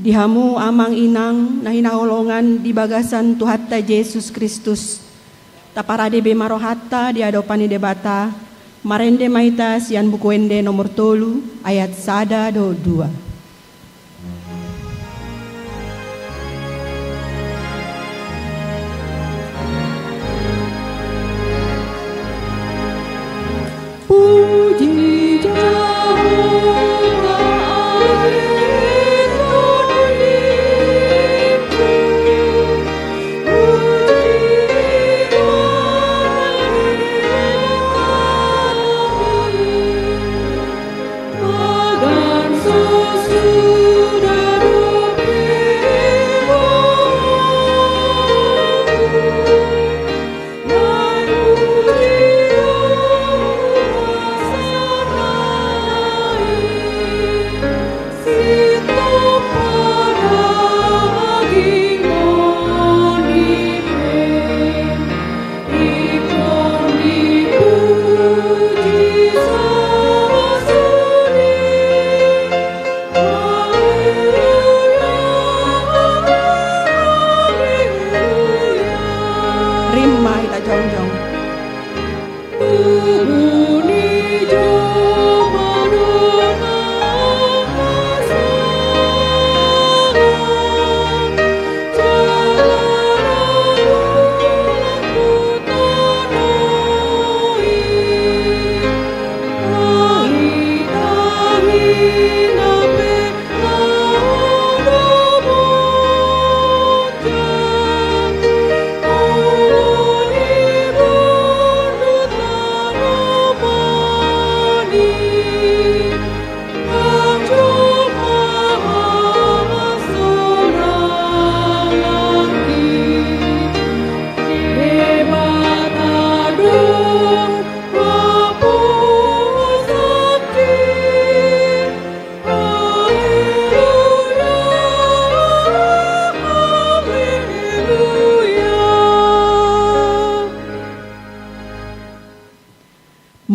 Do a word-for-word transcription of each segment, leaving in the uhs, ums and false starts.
Di hamu amang inang na hinaholongan di bagasan Tuhanta Jesus Kristus, taparade be ma rohanta di adopan ni Debata. Marende ma hita sian Buku Ende nomor tolu, ayat sada dohot dua.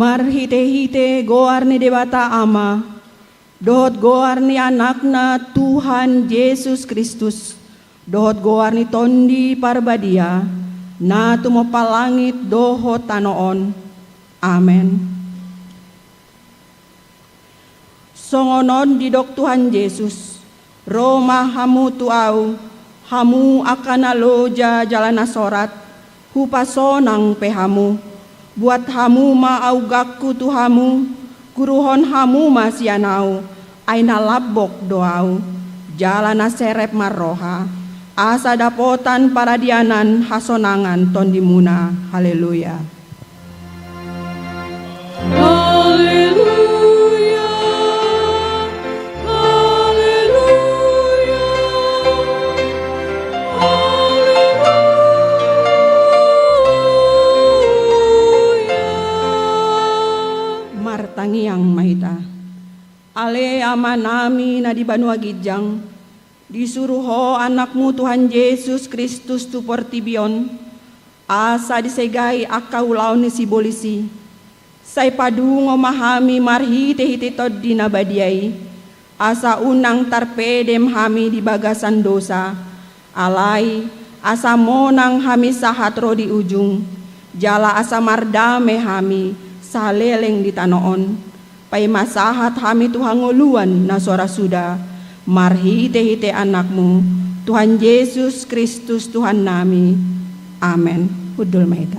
Marhite-hite goar ni Debata Ama, dohot goar ni Anakna Tuhan Jesus Kristus, dohot goar ni Tondi Parbadia, na tumompa langit dohot tano on. Amen. Songon on didok Tuhan Jesus: Ro ma hamu tu Ahu, hamu angka na loja jala na sorat, hupasonang pe hamu. Buat hamu ma augangku tu hamu, guruhon hamu ma sian Ahu, ai na lambok do Ahu, jala na serep marroha, asa dapotan paradianan hasonangan tondimuna. Haleluya. Haleluya, haleluya, haleluya. Martangiang ma hita. Ale Amanami na di banua ginjang, disuru Ho Anakmu Tuhan Jesus Kristus tu portibi on, asa disegai angka ulaon ni sibolis i. Sai padungo ma hami marhite-hite Tondi na badia i, asa unang tarpedem hami di bagasan dosa, alai asa monang hami sahat ro di ujung, jala asa mardame hami saleleng di tano on. Paima sahat hami tu hangoluan na so ra suda, marhite-hite Anakmu, Tuhan Jesus Kristus Tuhannami. Amen. Hundul ma hita.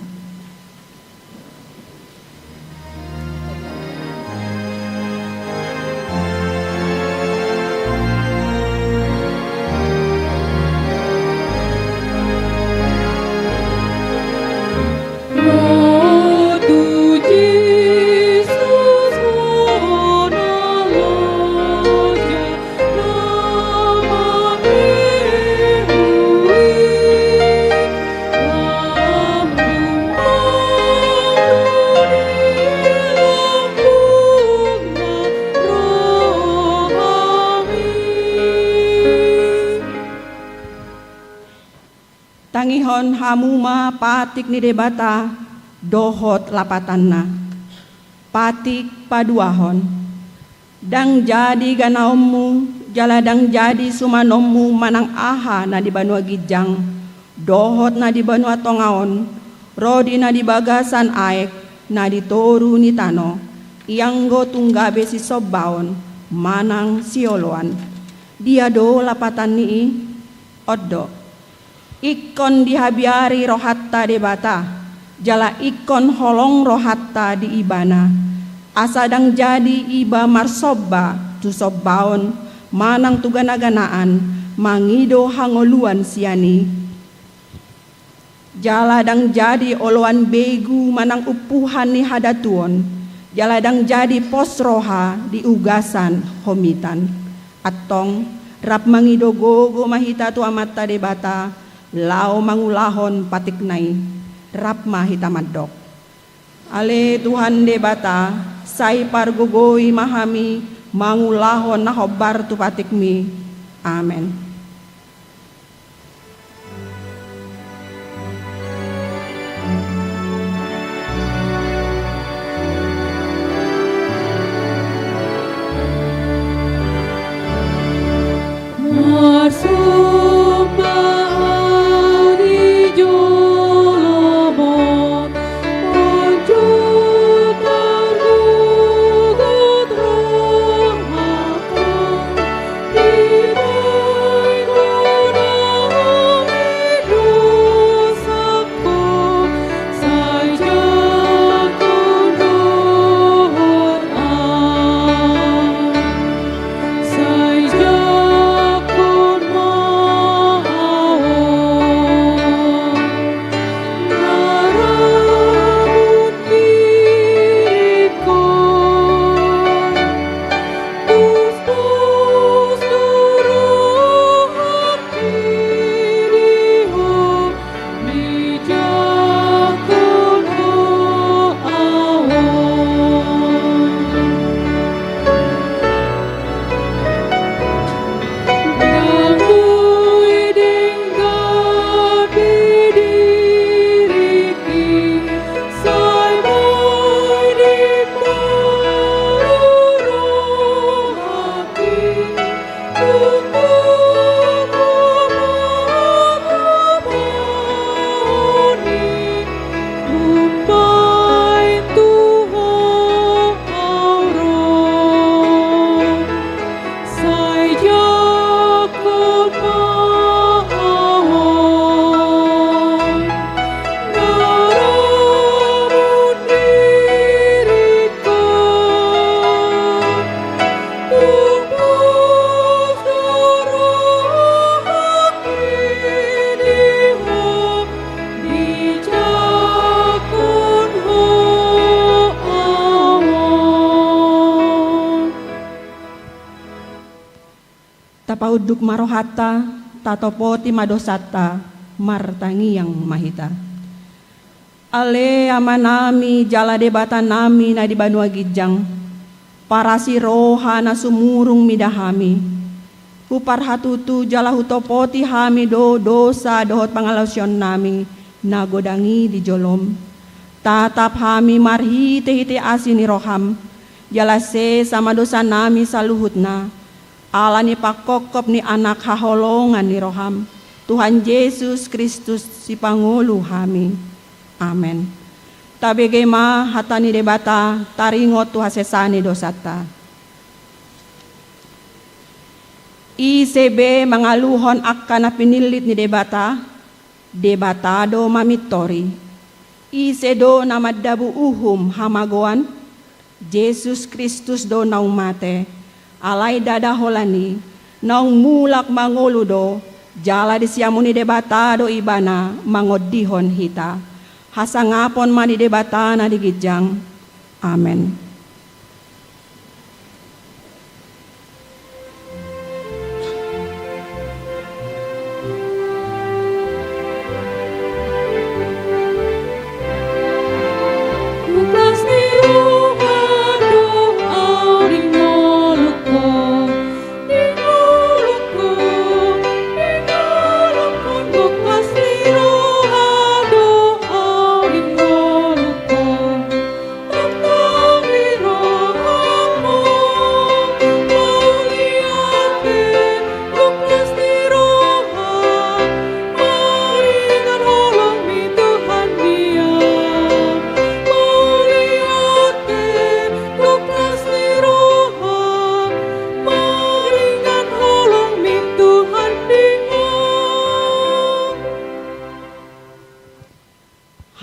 Tangihon hamu ma patik ni Debata dohot lapatanna. Patik paduahon. Ndang jadi ganaonmu, jala ndang jadi sumanonmu manang aha na di banua ginjang, dohot na di banua tonga on, ro di na di bagasan aek, na di toru ni tano, ianggo tung gabe sisombaon manang sioloan. Dia do lapatan ni i? On do. Ingkon dihabiari rohanta Debata, jala ingkon holong rohanta di Ibana, asa ndang jadi iba marsomba tu sombaon manang tu gana-ganaan mangido hangoluan sian i. Jala ndang jadi oloan begu manang umpuhan ni hadatuon, jala ndang jadi pos roha di ugasan homitan. Antong, rap mangido gogo ma hita tu Amanta Debata, laho mangulahon patikna i. Rap ma hita mandok. Ale Tuhan Debata, sai pargogoi ma hami mangulahon na hombar tu patikmi. Amen. Taunduk ma rohanta, tatopoti ma dosanta, martangiang ma hita. Ale Amanami jala Debatanami na di banua ginjang, parasi roha na sumurung mida hami. Huparhatutu jala hutopoti hami do dosa dohot pangalaosionnami na godang i di jolom. Tatap hami marhitehite asi ni roham, jala sesa ma dosanami saluhutna, ala ni pangkophop ni Anak haholongan ni roham, Tuhan Jesus Kristus Sipangolu hami. Amen. Tabege ma hata ni Debata, taringot tu hasesaan ni dosanta. Ise be mangaluhon angka na pinillit ni Debata, Debata do mamintori. Ise do na mandabu uhum hamagoan? Jesus Kristus do naung mate, alai ndada holan i, naung mulak mangolu do, jala di siamun ni Debata do Ibana mangondihon hita. Hasangapon ma di Debata na di ginjang. Amen.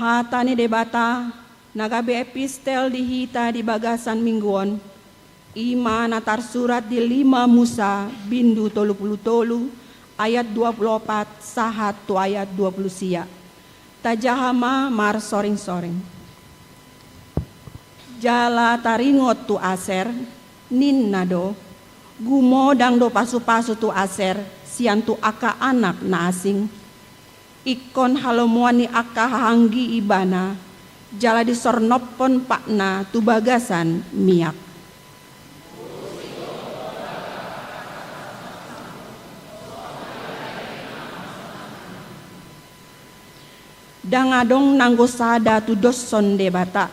Hata ni Debata na gabe epistel di hita di bagasan minggu on, i ma na tarsurat di lima Musa bindu tolu pulu tolu ayat dua pulu opat sahat tu ayat dua pulu sia. Tajaha ma marsoring-soring. Jala taringot tu Aser, ninna do, gumodang do pasu-pasu tu Aser sian tu angka anak na asing. Ingkon halomoan ni angka hahaanggi ibana, jala disornophon patna tu bagasan miak. Ndang adong nanggo sada tudoshon Debata,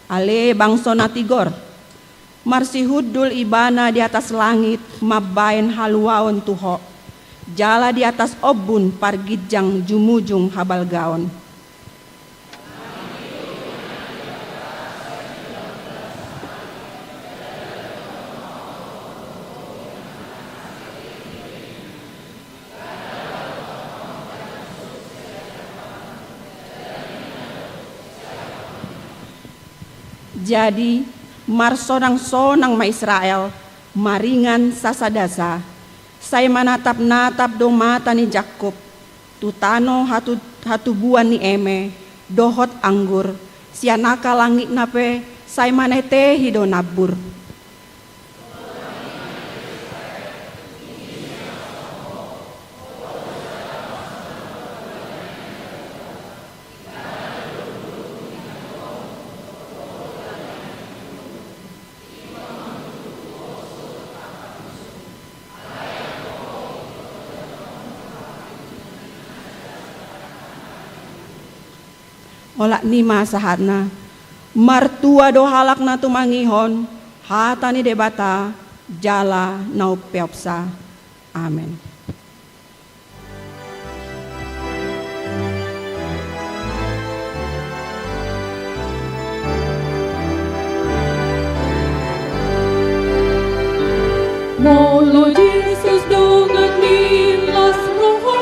ale bangso na tigor. Marsihundul ibana di atas langit mambahen haluaon tu ho, jala di atas ombun parginjang jumujung habalgaon. Jadi, marsonang-sonang ma Israel, maringan sasadasa, sai manatap-natap do mata ni Jakkob tu tano hatu-, hatubuan ni eme dohot anggur, sian angka langitna pe sai manetehi do nambur. Olat ni ma sahatna, martua do halak na tumangihon hata ni Debata jala na umpeopsa. Amen. Molo Jesus dongan ni las roha,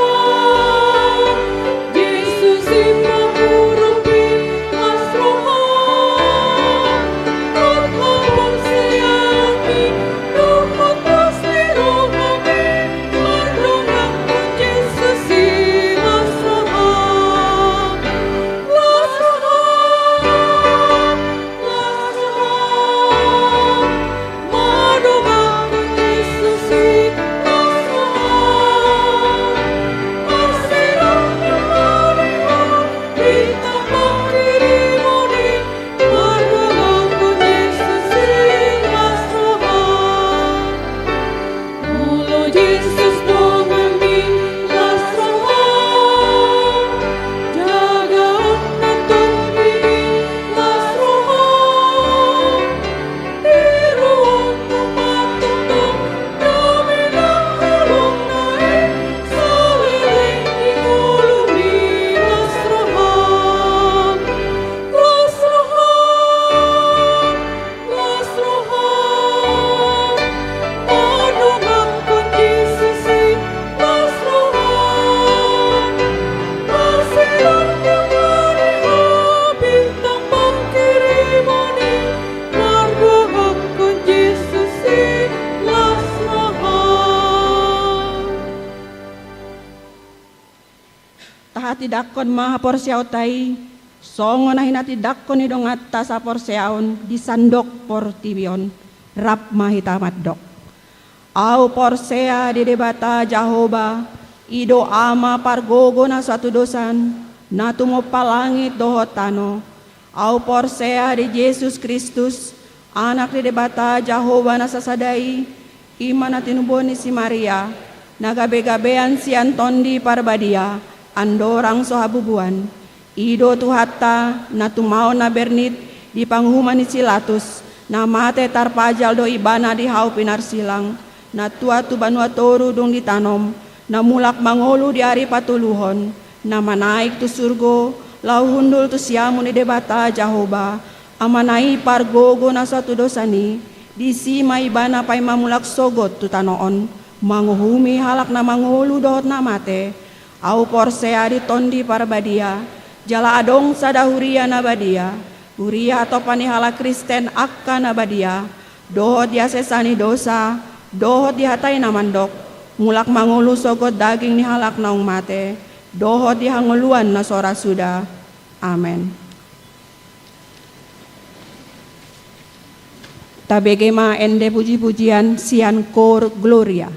Jesus i ma hurupi las roha, dohot haporseaon i, dohot las ni roha i, Tahatindangkon ma haporseaonta i, songon na hinatindangkon ni donganta saporseaon di sandok portibi on. Rap ma hita mandok. Ahu porsea di Debata Jahowa, i do Ama pargogo na so hatudosan, na tumompa langit dohot tano. Ahu porsea di Jesus Kristus, Anak ni Debata Jahowa na sasada i, i ma na tinubuhon ni si Maria, na gabegabean sian Tondi Parbadia, andorang so habubuan. I do Tuhanta, na tumaon na bernit di panguhuman ni si Latus, na mate tarpajal do Ibana di hau pinarsilang, na tuat tu banua toru dung ditanom, na mulak mangolu di ari patoluhon, na manaek tu surgo, laho hundul tu siamun ni Debata Jahowa, Amana i pargogo na so hatudosan i. Disi ma Ibana paima mulak sogot tu tano on, manguhumi halak na mangolu dohot na mate. Ahu porsea di Tondi Parbadia, jala adong sada huria na badia, huria hatompa ni halak Kristen angka na badia, dohot di hasesaan ni dosa, dohot di hata i na mandok, mulak mangolu sogot daging ni halak naung mate, dohot di hangoluan na so ra suda. Amen. Tabege ma ende pujipujian sian Kor Gloria.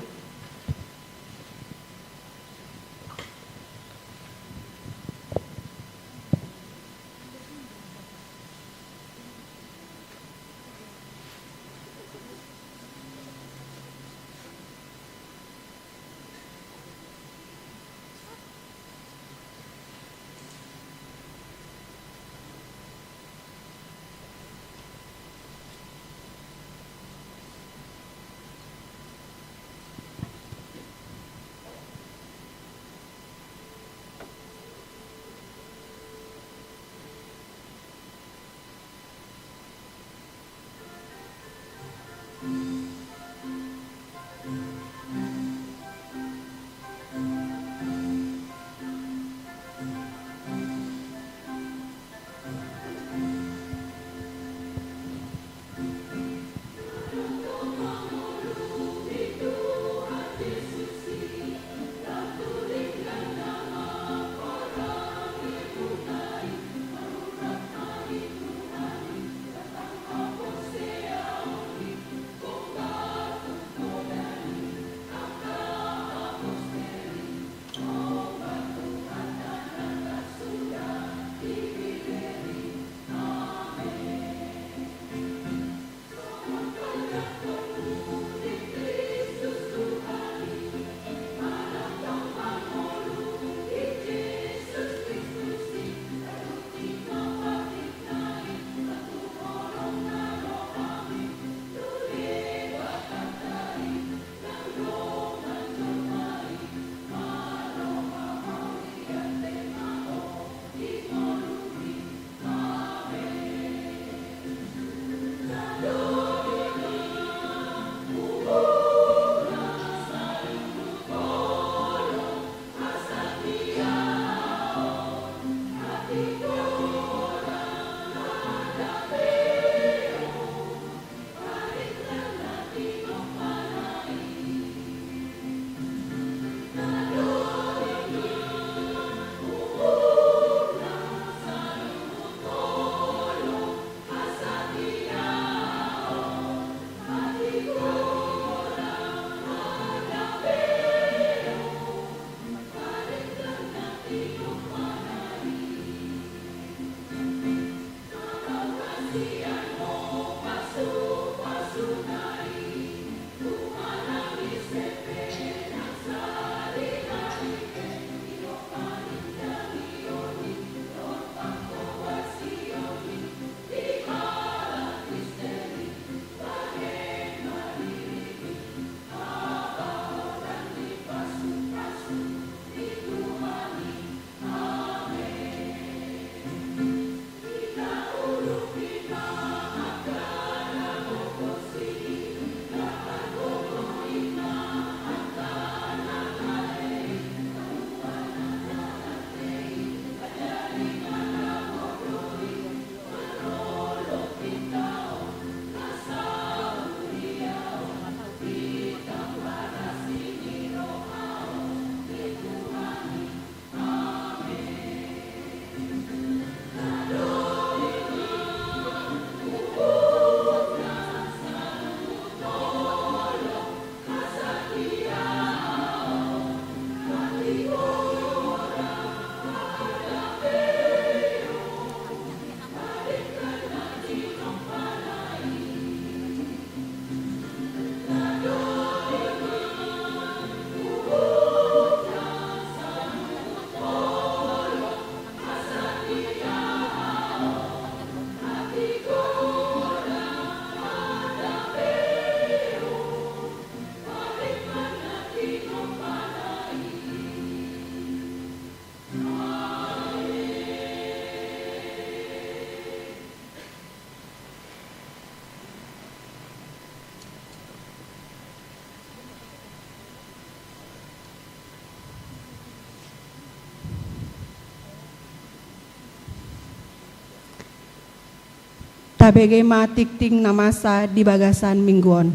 Tabege ma tingting na masa di bagasan minggu on.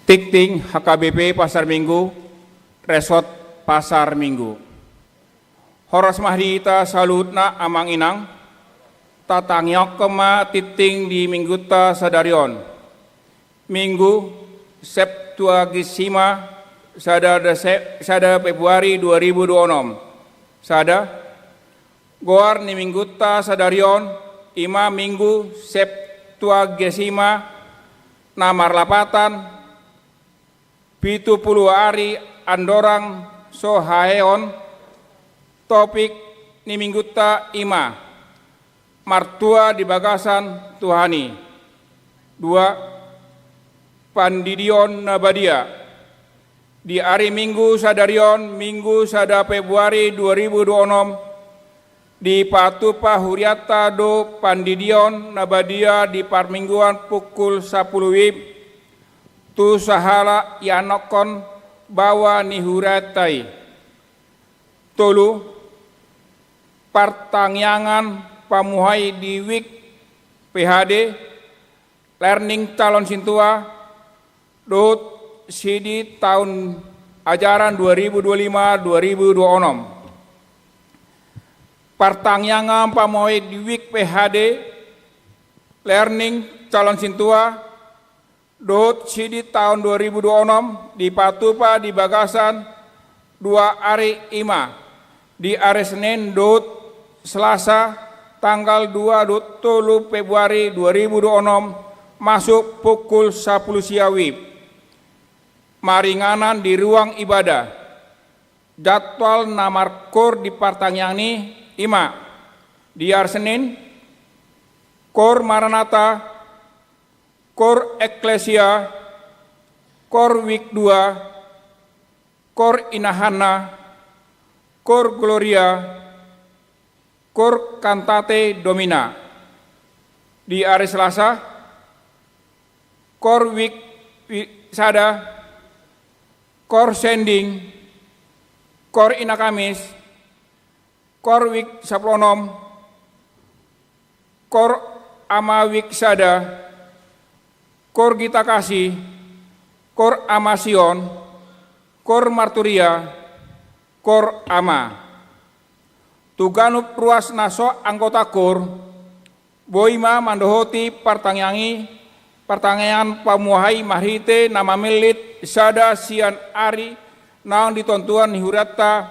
Tingting H K B P Pasar Minggu, Resort Pasar Minggu. Horas ma di hita saluhutna amang inang, tatangiangkon ma tingting di minggunta sadari on. Minggu Septuagesima, sada Dese-, sada Februari dua ribu dua onom. Sada, goar ni minggunta sadari on, ima Minggu Septuagesima na marlapatan pitu pulu ari andorang so haheon. Topik ni minggunta ima martua di bagasan Tuhan i. Dua, pandidion na badia. Di ari Minggu sadari on, Minggu sada Februari dua ribu dua onom, dipatupa hurianta do pandidion na badia di parmingguan pukul sapulu wib tu sahala ianakhon baoa ni hurianta i. Tolu, partangiangan pamuhai di wik P H D, learning calon sintua, dohot sidi taon ajaran dua ribu dua lima dua ribu dua onom. Partangiangan pamuhai di wik P H D, learning calon sintua, dohot sidi taon dua ribu dua onom dipatupa di bagasan dua ari ima, di ari Senin dohot Selasa tanggal dua dohot tolu Februari dua ribu dua onom, masuk pukul sapulu sia wib. Maringanan di ruang ibadah. Jadwal na markoor di partangiangan i ima: di ari Senin, koor Maranatha, koor Ekklesia, koor Wik dua, koor Inahanna, koor Gloria, koor Cantate Domina. Di ari Selasa, koor Wik, Wik sada, koor Sending, koor Inakamis, koor Wik sapulu onom, koor Ama Wik sada, koor Gita Kasih, koor Ama Sion, koor Marturia, koor Ama. Tu ganup ruas na so anggota koor, boi ma mandohoti partangiangan i, partangiangan pamuhai marhite na mamillit sada sian ari naung ditontuan ni hurianta,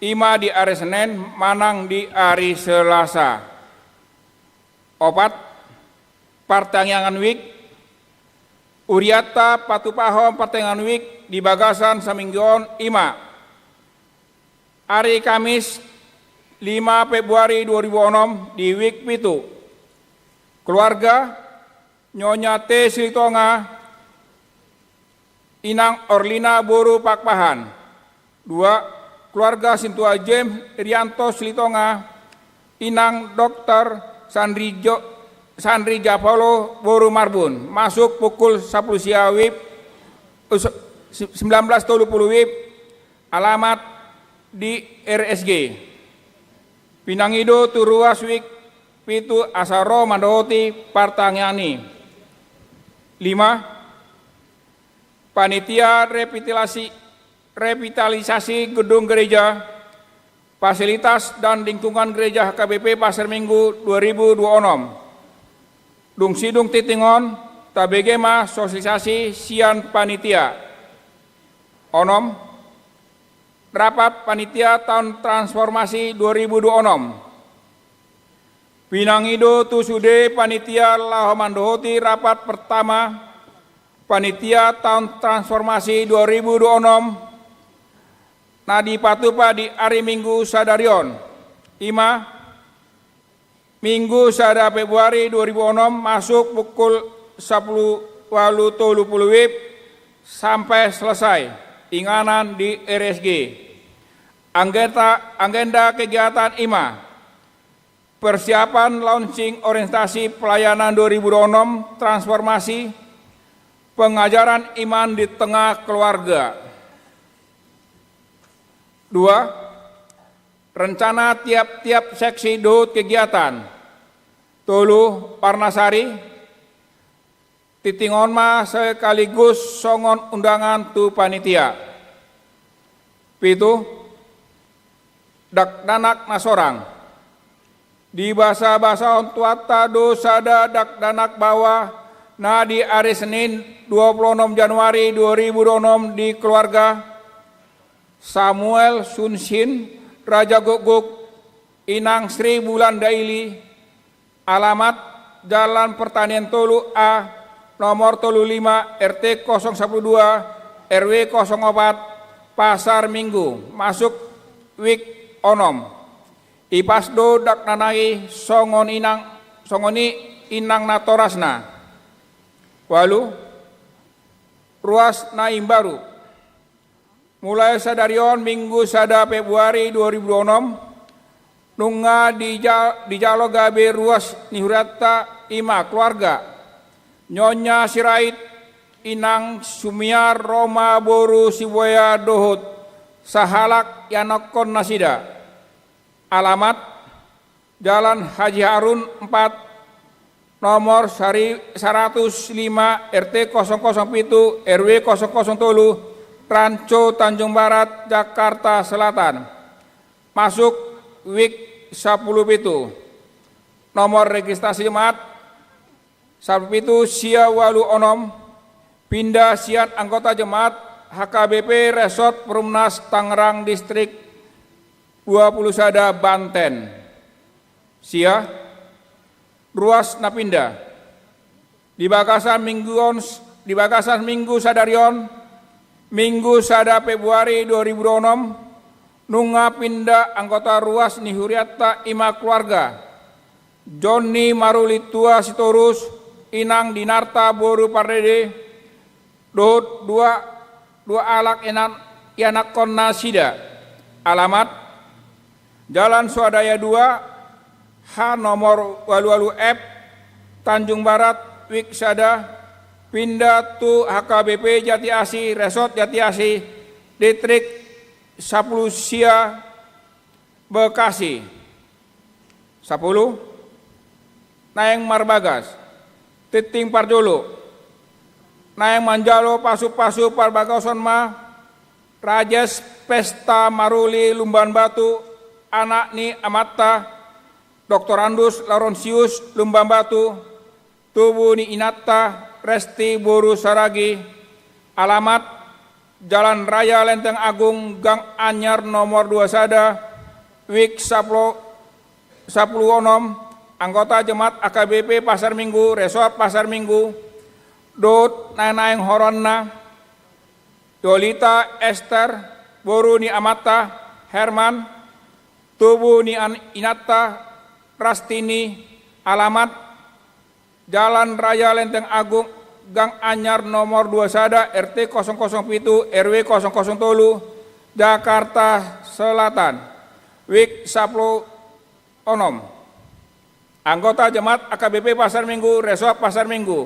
ima di ari Senin manang di ari Selasa. Opat, partangiangan wik. Hurianta patupahon partangiangan wik di bagasan saminggu on ima: ari Kamis lima Februari dua ribu onom di wik pitu. Keluarga: Nyonya T Silitonga, Inang Orlina boru Pakpahan. Dua, keluarga sintua James Rianto Silitonga, Inang Doktor Sandri Jo-, Sandri Japolo boru Marbun, masuk pukul sapulu sia wib, eh, se-, sembilan belas tolu pulu wib, alamat di R S G. Pinangido tu ruas wik pitu asa ro mandohoti partangiangan i. Lima, panitia repitilasi-, revitalisasi gedung gereja, fasilitas dan lingkungan gereja H K B P Pasar Minggu dua ribu dua onom. Dung sidung tingting on, tabege ma sosialisasi sian panitia. Onom, rapat panitia taon transformasi dua ribu dua onom. Pinangido tu sude panitia laho mandohoti rapat pertama panitia taon transformasi dua ribu dua onom na dipatupa di ari Minggu sadari on. Ima, Minggu sada Februari dua ribu onom, masuk pukul sapulu walu tolu pulu wib sampai selesai, inganan di R S G. Agenda, agenda kegiatan ima: persiapan launching orientasi pelayanan dua ribu dua onom, transformasi, pengajaran iman di tengah keluarga. Dua, rencana tiap-tiap seksi dohot kegiatan. Tolu, parnasari. Tintingon ma sekaligus songon undangan tu panitia. Pitu, dakdanak na sorang. Dibasabasahon Tuhanta do sada dakdanak baoa na di ari Senin dua puluh enam Januari dua ribu dua puluh enam di keluarga Samuel Sunsin Raja Gukguk, Inang Sri Bulan Daili, alamat Jalan Pertanian tolu A, nomor tolu lima, R T kosong sapuluh dua, R W kosong opat, Pasar Minggu, masuk wik onom. Ipas do dakdanak i songon inang, songon i inang natorasna. Ualu, ruas na imbaru. Mulai sadari on Minggu sada Februari dua ribu dua puluh enam, nunga dija-, dijalo gabe ruas ni hurianta i ma keluarga Nyonya Sirait, Inang Sumiar, Roma boru Sibuea dohot sahalak ianakkon nasida. Alamat Jalan Haji Harun empat, nomor sari-, saratus lima, R T kosong kosong pitu, R W kosong kosong tolu, Ranco, Tanjung Barat, Jakarta Selatan. Masuk wik sapuluh pitu. Nomor registrasi jemaat sapuluh pitu sia ualu onom, pinda sian anggota jemaat H K B P Resort Perumnas Tangerang Distrik dua puluh sada Banten. Sia, ruas na pinda. Di bagasan minggu on, di bagasan minggu sadari on, Minggu sada Februari dua ribu dua puluh enam, nunga pinda anggota ruas ni hurianta i ma keluarga Jonni Maruli Tua Sitorus, Inang Dinarta boru Pardede, dohot dua, dua halak inan-, ianakkon nasida. Alamat Jalan Swadaya dua, H nomor ualu ualu F, Tanjung Barat, wik sada, pinda tu H K B P Jati Asih, Resort Jati Asih, Distrik sapuluh sia, Bekasi. Sapuluh, naeng marbagas. Tintin parjolo. Naeng manjalo pasupasu parbagason ma Rajes Pesta Maruli Lumban Batu, anak ni amanta, Doktor Andus Laurentius Lumban Batu, tubu ni inanta Resti boru Saragi, alamat Jalan Raya Lenteng Agung, Gang Anyar nomor dua sada, wik sapuluh, sapuluh onom, anggota jemaat A K B P Pasar Minggu, Resort Pasar Minggu, dohot naeng-naeng horonna, Yolita Ester, boru ni amanta Herman, tubu ni an-, inanta Rastini, alamat Jalan Raya Lenteng Agung, Gang Anyar nomor dua sada, R T kosong kosong pitu, R W kosong kosong tolu, Jakarta Selatan. Wik sapuluh onom. Anggota jemaat A K B P Pasar Minggu, Resort Pasar Minggu.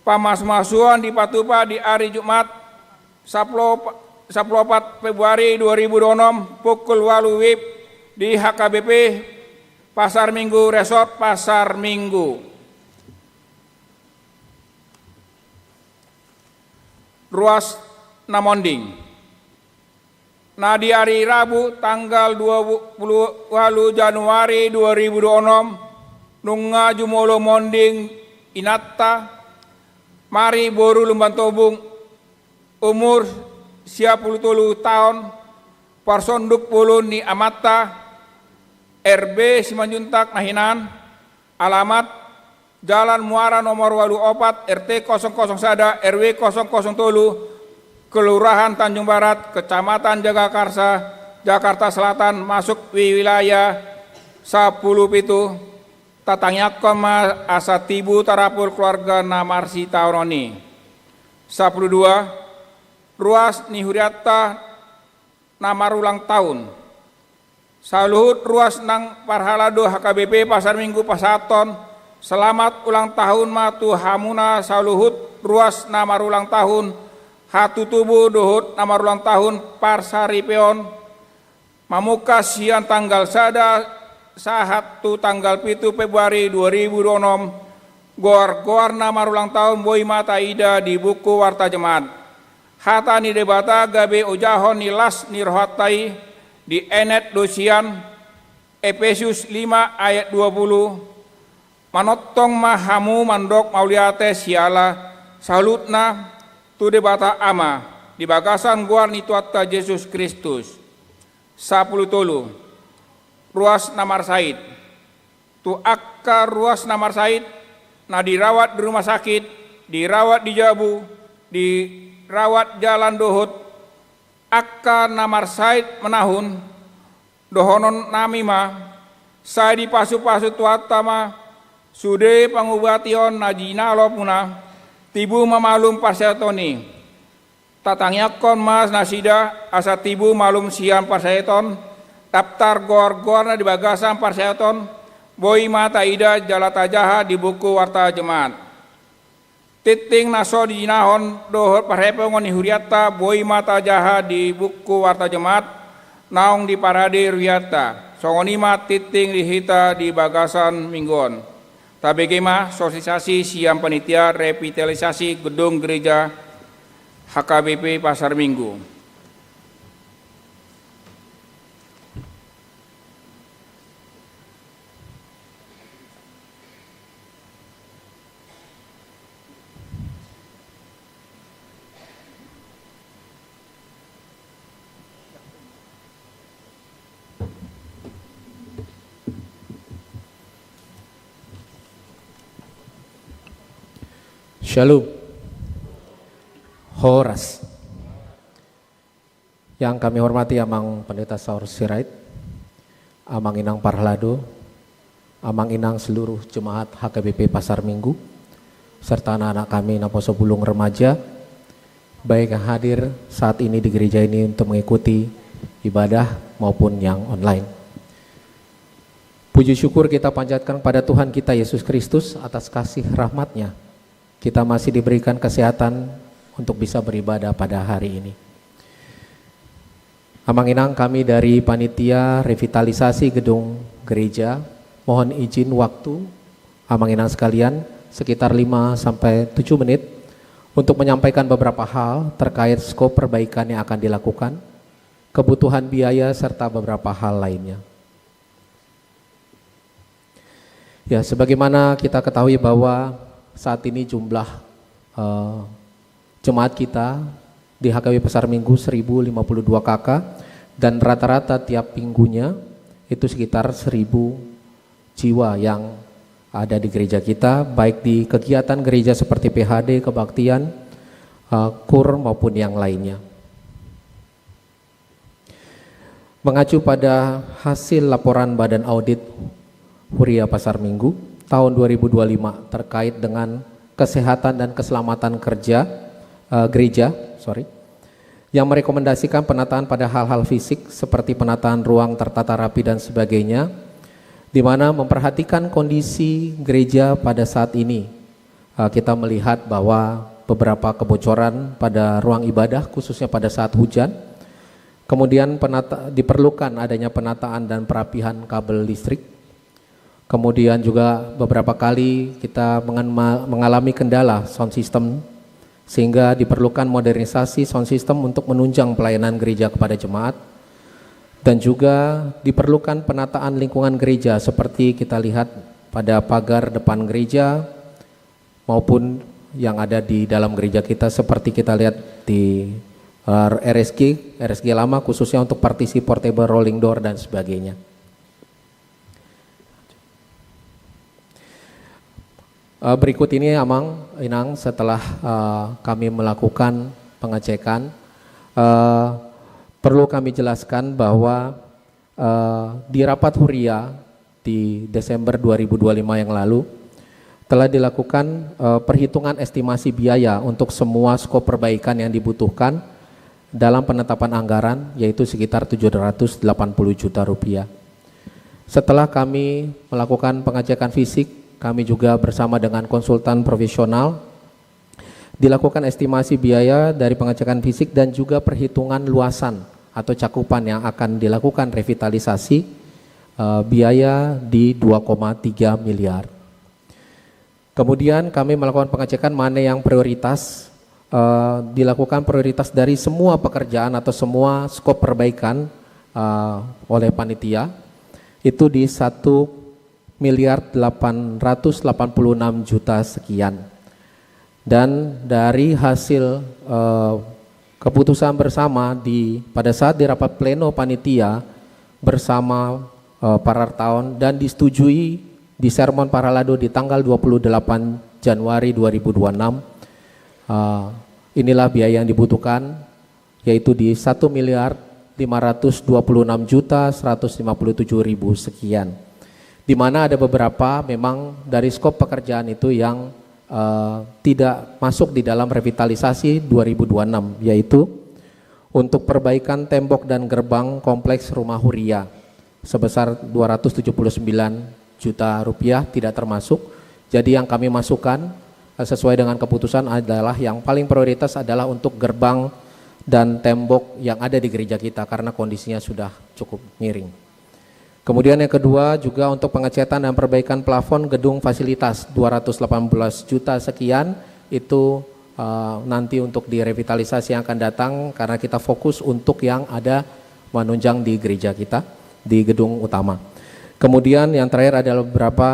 Pamasumasuon dipatupa di ari Jumat, sapuluh, sapuluh opat Februari dua ribu dua puluh enam, pukul ualu W I B di H K B P Pasar Minggu, Resort Pasar Minggu. Ruas na monding. Na di ari Rabu tanggal dua puluh ualu Januari dua ribu dua puluh enam, nunga jumolo monding inanta Mari boru Lumban Tobung, umur sia pulu tolu taon, parsonduk bolon ni amanta, R B Simanjuntak na hinan, alamat Jalan Muara nomor ualu opat, R T kosong kosong sada, R W kosong kosong tolu, Kelurahan Tanjung Barat, Kecamatan Jagakarsa, Jakarta Selatan, masuk wilayah sapuluh pitu. Tatangiangkon ma asa tibu tarapul keluarga na marsitaonon i. Sapuluh dua, ruas ni hurianta na marulang tahun. Saluhut ruas nang parhalado H K B P Pasar Minggu pasahathon selamat ulang tahun ma tu hamuna saluhut ruas na marulang tahun, hatutubu dohot na marulang tahun parsaripeon, Mamungka sian tanggal sada sahat tu tanggal pitu Februari dua ribu dua puluh enam, goar-goar na marulang tahun boi ma taida di buku Warta Jemaat. Hata ni Debata gabe ojahon ni las ni rohanta i dienet do sian Epesus lima ayat dua puluh, manongtong ma hamu mandok mauliate siala saulutna tu Debata Ama di bagasan goar ni Tuhanta Jesus Kristus. Sapuluh tolu. Ruas na marsahit. Tu angka ruas na marsahit, na dirawat di rumah sakit, dirawat di jabu, dirawat jalan dohot angka na marsahit manahun, dohonon nami ma, sai dipasupasu Tuhanta ma sude pangubation na jinalo muna, tibu ma malum parsahiton i. Tatangiangkon ma nasida asa tibu malum sian parsahiton, daptar goar-goarna di bagasan parsahiton, boi ma taida jala tajaha di buku Warta Jemaat. Tingting na so dijinahon dohot parhepongon ni hurianta boi ma tajaha di buku Warta Jemaat naung diparade hurianta. Songon i ma tingting di hita di bagasan minggu on. Tabege ma sosialisasi sian panitia revitalisasi gedung gereja H K B P Pasar Minggu. Shalom. Horas. Yang kami hormati Amang Pendeta Saur Sirait, Amang Inang Parlado, Amang Inang seluruh jemaat H K B P Pasar Minggu, serta anak-anak kami naposo bulung remaja, baik yang hadir saat ini di gereja ini untuk mengikuti ibadah maupun yang online. Puji syukur kita panjatkan pada Tuhan kita Yesus Kristus atas kasih rahmat-Nya. Kita masih diberikan kesehatan untuk bisa beribadah pada hari ini. Amang Inang, kami dari panitia revitalisasi gedung gereja mohon izin waktu Amang Inang sekalian sekitar lima sampai tujuh menit untuk menyampaikan beberapa hal terkait skop perbaikan yang akan dilakukan, kebutuhan biaya, serta beberapa hal lainnya. Ya, sebagaimana kita ketahui bahwa saat ini jumlah, eh, jemaat kita di H K B P Pasar Minggu seribu lima puluh dua K K, dan rata-rata tiap minggunya itu sekitar seribu jiwa yang ada di gereja kita, baik di kegiatan gereja seperti P H D, kebaktian, eh, kur, maupun yang lainnya. Mengacu pada hasil laporan Badan Audit Huria Pasar Minggu tahun dua ribu dua puluh lima terkait dengan kesehatan dan keselamatan kerja, eh, gereja, sorry, yang merekomendasikan penataan pada hal-hal fisik seperti penataan ruang tertata rapi dan sebagainya, di mana memperhatikan kondisi gereja pada saat ini. Eh, kita melihat bahwa beberapa kebocoran pada ruang ibadah, khususnya pada saat hujan. Kemudian penata-, diperlukan adanya penataan dan perapihan kabel listrik. Kemudian juga beberapa kali kita mengen-, mengalami kendala sound system, sehingga diperlukan modernisasi sound system untuk menunjang pelayanan gereja kepada jemaat. Dan juga diperlukan penataan lingkungan gereja seperti kita lihat pada pagar depan gereja, maupun yang ada di dalam gereja kita seperti kita lihat di, eh, R S G, R S G lama khususnya untuk partisi portable rolling door dan sebagainya. Eh, berikut ini Amang Inang setelah, eh, kami melakukan pengecekan, eh, perlu kami jelaskan bahwa, eh, di rapat huria di Desember dua ribu dua puluh lima yang lalu, telah dilakukan, eh, perhitungan estimasi biaya untuk semua skop perbaikan yang dibutuhkan dalam penetapan anggaran, yaitu sekitar tujuh ratus delapan puluh juta rupiah. Setelah kami melakukan pengecekan fisik, kami juga bersama dengan konsultan profesional dilakukan estimasi biaya dari pengecekan fisik dan juga perhitungan luasan atau cakupan yang akan dilakukan revitalisasi, eh, biaya di dua koma tiga miliar. Kemudian kami melakukan pengecekan mana yang prioritas, eh, dilakukan prioritas dari semua pekerjaan atau semua skop perbaikan, eh, oleh panitia, itu di satu miliar delapan ratus delapan puluh enam juta sekian. Dan dari hasil, eh, keputusan bersama di, pada saat di rapat pleno panitia bersama, eh, Parartaon dan disetujui di sermon parhalado di tanggal dua puluh delapan Januari dua ribu dua puluh enam, eh, inilah biaya yang dibutuhkan, yaitu di satu miliar lima ratus dua puluh enam juta seratus lima puluh tujuh ribu sekian. Di mana ada beberapa memang dari skop pekerjaan itu yang, eh, tidak masuk di dalam revitalisasi dua ribu dua puluh enam, yaitu untuk perbaikan tembok dan gerbang kompleks Rumah Huria sebesar dua ratus tujuh puluh sembilan juta rupiah, tidak termasuk. Jadi yang kami masukkan, eh, sesuai dengan keputusan adalah yang paling prioritas adalah untuk gerbang dan tembok yang ada di gereja kita karena kondisinya sudah cukup miring. Kemudian yang kedua juga untuk pengecatan dan perbaikan plafon gedung fasilitas dua ratus delapan belas juta sekian, itu, eh, nanti untuk direvitalisasi yang akan datang karena kita fokus untuk yang ada menunjang di gereja kita, di gedung utama. Kemudian yang terakhir adalah beberapa,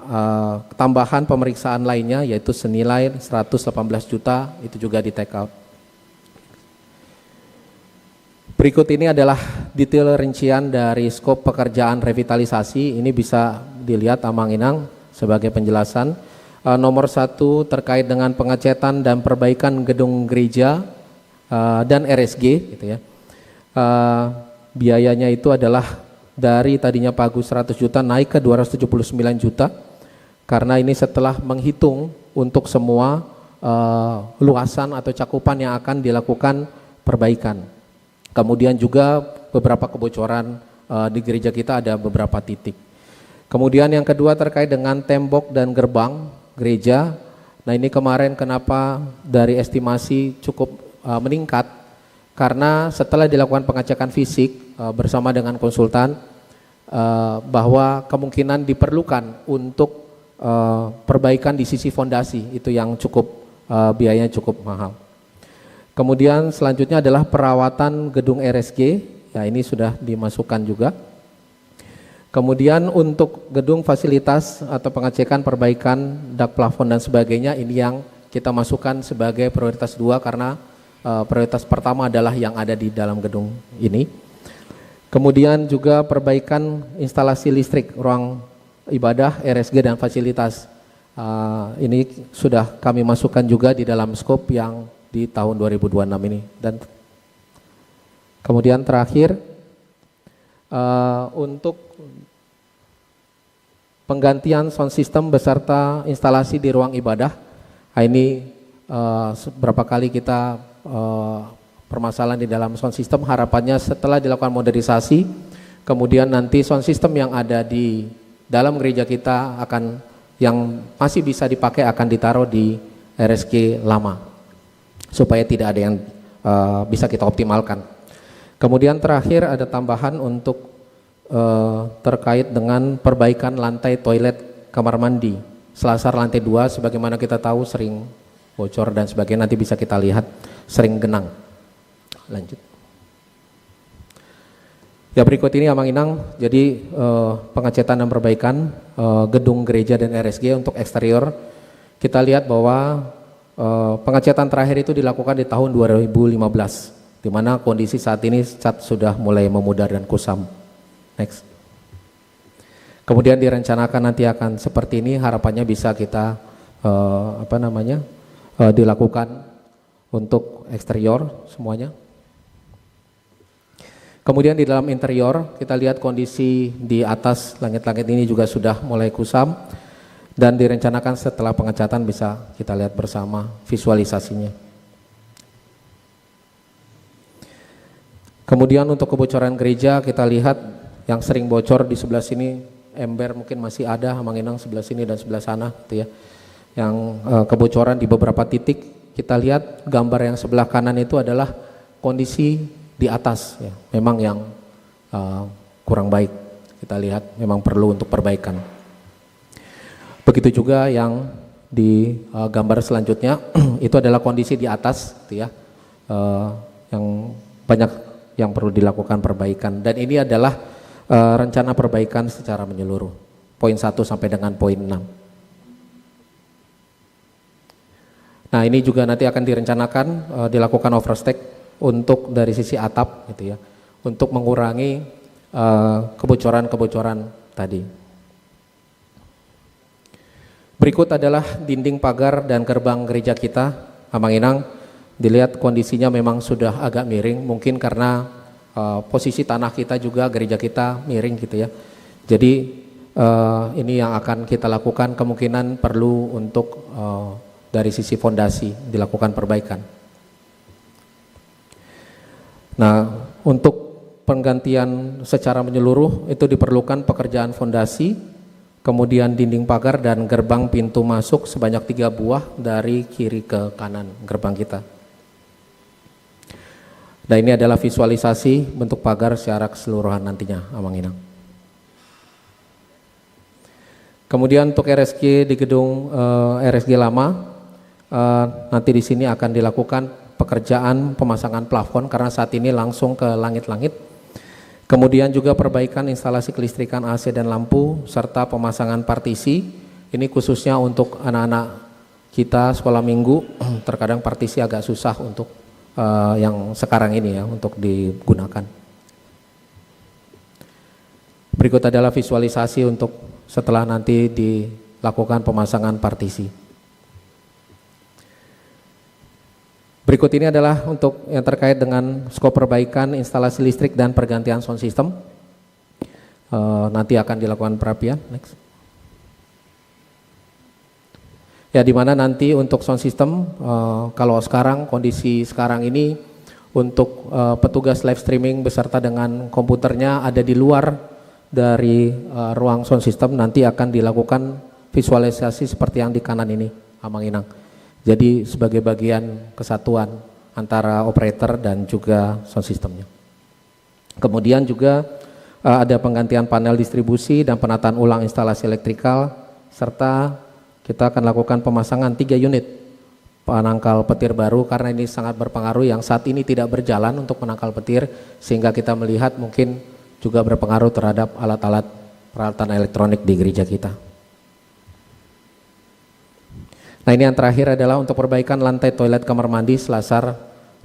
eh, tambahan pemeriksaan lainnya, yaitu senilai seratus delapan belas juta, itu juga di take out. Berikut ini adalah detail rincian dari skop pekerjaan revitalisasi. Ini bisa dilihat Amang Inang sebagai penjelasan. Eh, nomor satu terkait dengan pengecatan dan perbaikan gedung gereja, eh, dan R S G, gitu ya. Eh, biayanya itu adalah dari tadinya pagu seratus juta naik ke dua ratus tujuh puluh sembilan juta, karena ini setelah menghitung untuk semua, eh, luasan atau cakupan yang akan dilakukan perbaikan. Kemudian juga beberapa kebocoran, eh, di gereja kita ada beberapa titik. Kemudian yang kedua terkait dengan tembok dan gerbang gereja. Nah, ini kemarin kenapa dari estimasi cukup, eh, meningkat? Karena setelah dilakukan pengecekan fisik, eh, bersama dengan konsultan, eh, bahwa kemungkinan diperlukan untuk, eh, perbaikan di sisi fondasi, itu yang cukup, eh, biayanya cukup mahal. Kemudian selanjutnya adalah perawatan gedung R S G. Ya, ini sudah dimasukkan juga. Kemudian untuk gedung fasilitas atau pengecekan perbaikan dak plafon dan sebagainya, ini yang kita masukkan sebagai prioritas dua karena, eh, prioritas pertama adalah yang ada di dalam gedung ini. Kemudian juga perbaikan instalasi listrik ruang ibadah, R S G, dan fasilitas. Eh, ini sudah kami masukkan juga di dalam skop yang di tahun dua ribu dua puluh enam ini. Dan kemudian terakhir, eh, untuk penggantian sound system beserta instalasi di ruang ibadah. Nah, ini, eh, se-, berapa kali kita, eh, permasalahan di dalam sound system, harapannya setelah dilakukan modernisasi, kemudian nanti sound system yang ada di dalam gereja kita akan, yang masih bisa dipakai akan ditaruh di R S G lama, supaya tidak ada yang, eh, bisa kita optimalkan. Kemudian terakhir ada tambahan untuk, eh, terkait dengan perbaikan lantai toilet kamar mandi, selasar lantai dua, sebagaimana kita tahu sering bocor dan sebagainya, nanti bisa kita lihat sering genang. Lanjut. Ya, berikut ini Amang Inang, jadi, eh, pengecatan dan perbaikan, eh, gedung gereja dan R S G untuk eksterior. Kita lihat bahwa, eh, pengecatan terakhir itu dilakukan di tahun dua ribu lima belas, di mana kondisi saat ini cat sudah mulai memudar dan kusam. Next. Kemudian direncanakan nanti akan seperti ini, harapannya bisa kita, eh, apa namanya, eh, dilakukan untuk eksterior semuanya. Kemudian di dalam interior, kita lihat kondisi di atas langit-langit ini juga sudah mulai kusam dan direncanakan setelah pengecatan bisa kita lihat bersama visualisasinya. Kemudian untuk kebocoran gereja, kita lihat yang sering bocor di sebelah sini, ember mungkin masih ada, Amang Inang, sebelah sini dan sebelah sana, gitu ya. Yang, eh, kebocoran di beberapa titik, kita lihat gambar yang sebelah kanan itu adalah kondisi di atas, ya, memang yang uh, kurang baik. Kita lihat memang perlu untuk perbaikan. Begitu juga yang di uh, gambar selanjutnya itu adalah kondisi di atas, gitu ya, uh, yang banyak yang perlu dilakukan perbaikan. Dan ini adalah uh, rencana perbaikan secara menyeluruh, poin satu sampai dengan poin enam. Nah, ini juga nanti akan direncanakan uh, dilakukan overstack untuk dari sisi atap, gitu ya, untuk mengurangi uh, kebocoran-kebocoran tadi. Berikut adalah dinding pagar dan gerbang gereja kita, Amang Inang. Dilihat kondisinya memang sudah agak miring, mungkin karena uh, posisi tanah kita juga, gereja kita miring, gitu ya. Jadi uh, ini yang akan kita lakukan, kemungkinan perlu untuk uh, dari sisi fondasi dilakukan perbaikan. Nah, untuk penggantian secara menyeluruh itu diperlukan pekerjaan fondasi, kemudian dinding pagar dan gerbang pintu masuk sebanyak tiga buah dari kiri ke kanan gerbang kita. Dan ini adalah visualisasi bentuk pagar secara keseluruhan nantinya, Amang Inang. Kemudian untuk R S G di gedung uh, R S G lama, uh, nanti di sini akan dilakukan pekerjaan pemasangan plafon karena saat ini langsung ke langit-langit. Kemudian juga perbaikan instalasi kelistrikan A C dan lampu serta pemasangan partisi. Ini khususnya untuk anak-anak kita sekolah minggu, terkadang partisi agak susah untuk uh, yang sekarang ini ya untuk digunakan. Berikut adalah visualisasi untuk setelah nanti dilakukan pemasangan partisi. Berikut ini adalah untuk yang terkait dengan skop perbaikan instalasi listrik dan pergantian sound system. Uh, nanti akan dilakukan perapian. Next. Ya, di mana nanti untuk sound system, uh, kalau sekarang, kondisi sekarang ini untuk uh, petugas live streaming beserta dengan komputernya ada di luar dari uh, ruang sound system, nanti akan dilakukan visualisasi seperti yang di kanan ini, Amang Inang. Jadi sebagai bagian kesatuan antara operator dan juga sound systemnya. Kemudian juga uh, ada penggantian panel distribusi dan penataan ulang instalasi elektrikal, serta kita akan lakukan pemasangan tiga unit penangkal petir baru karena ini sangat berpengaruh, yang saat ini tidak berjalan untuk menangkal petir, sehingga kita melihat mungkin juga berpengaruh terhadap alat-alat peralatan elektronik di gereja kita. Nah, ini yang terakhir adalah untuk perbaikan lantai toilet kamar mandi selasar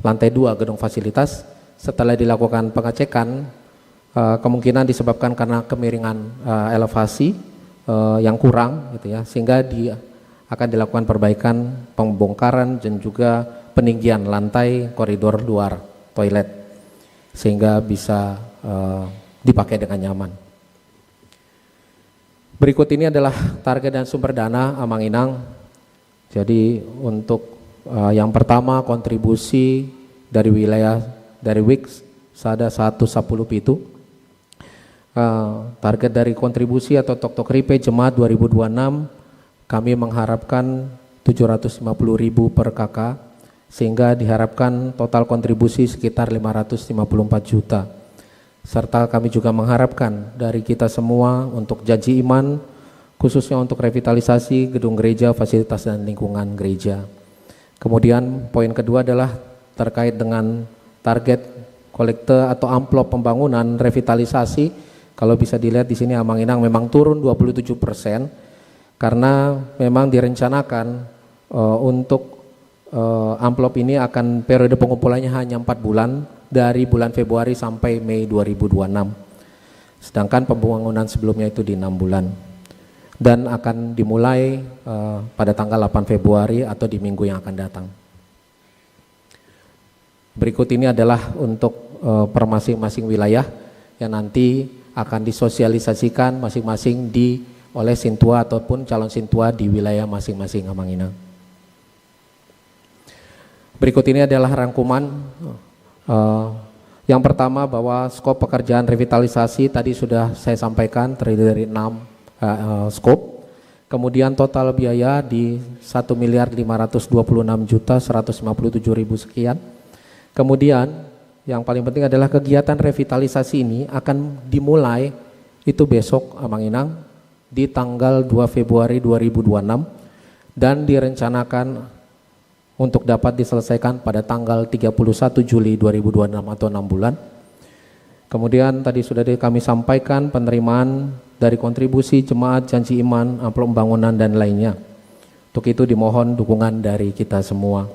lantai dua gedung fasilitas. Setelah dilakukan pengecekan, uh, kemungkinan disebabkan karena kemiringan uh, elevasi uh, yang kurang, gitu ya, sehingga di, akan dilakukan perbaikan, pembongkaran dan juga peninggian lantai koridor luar toilet sehingga bisa uh, dipakai dengan nyaman. Berikut ini adalah target dan sumber dana, Amang Inang. Jadi untuk uh, yang pertama, kontribusi dari wilayah, dari Wix sada satu sapuluh pitu. Uh, target dari kontribusi atau Toktok Ripe Jemaat dua ribu dua enam, kami mengharapkan tujuh ratus lima puluh ribu per K K, sehingga diharapkan total kontribusi sekitar lima ratus lima puluh empat juta. Serta kami juga mengharapkan dari kita semua untuk janji iman, khususnya untuk revitalisasi gedung gereja, fasilitas dan lingkungan gereja. Kemudian poin kedua adalah terkait dengan target kolekte atau amplop pembangunan revitalisasi. Kalau bisa dilihat di sini, Amang Inang, memang turun dua puluh tujuh persen karena memang direncanakan uh, untuk uh, amplop ini akan periode pengumpulannya hanya empat bulan, dari bulan Februari sampai Mei dua ribu dua enam. Sedangkan pembangunan sebelumnya itu di enam bulan. Dan akan dimulai uh, pada tanggal delapan Februari atau di minggu yang akan datang. Berikut ini adalah untuk uh, per masing-masing wilayah yang nanti akan disosialisasikan masing-masing di oleh sintua ataupun calon sintua di wilayah masing-masing, Amang Inang. Berikut ini adalah rangkuman. Uh, yang pertama, bahwa skop pekerjaan revitalisasi tadi sudah saya sampaikan, terdiri dari enam uh, uh, skop. Kemudian total biaya di satu miliar lima ratus dua puluh enam juta seratus lima puluh tujuh ribu sekian. Kemudian Yang paling penting adalah kegiatan revitalisasi ini akan dimulai itu besok, Amang Inang, di tanggal dua Februari dua ribu dua puluh enam, dan direncanakan untuk dapat diselesaikan pada tanggal tiga puluh satu Juli dua ribu dua puluh enam atau enam bulan. Kemudian tadi sudah di-, kami sampaikan penerimaan dari kontribusi jemaat, janji iman, amplop pembangunan, dan lainnya. Untuk itu dimohon dukungan dari kita semua.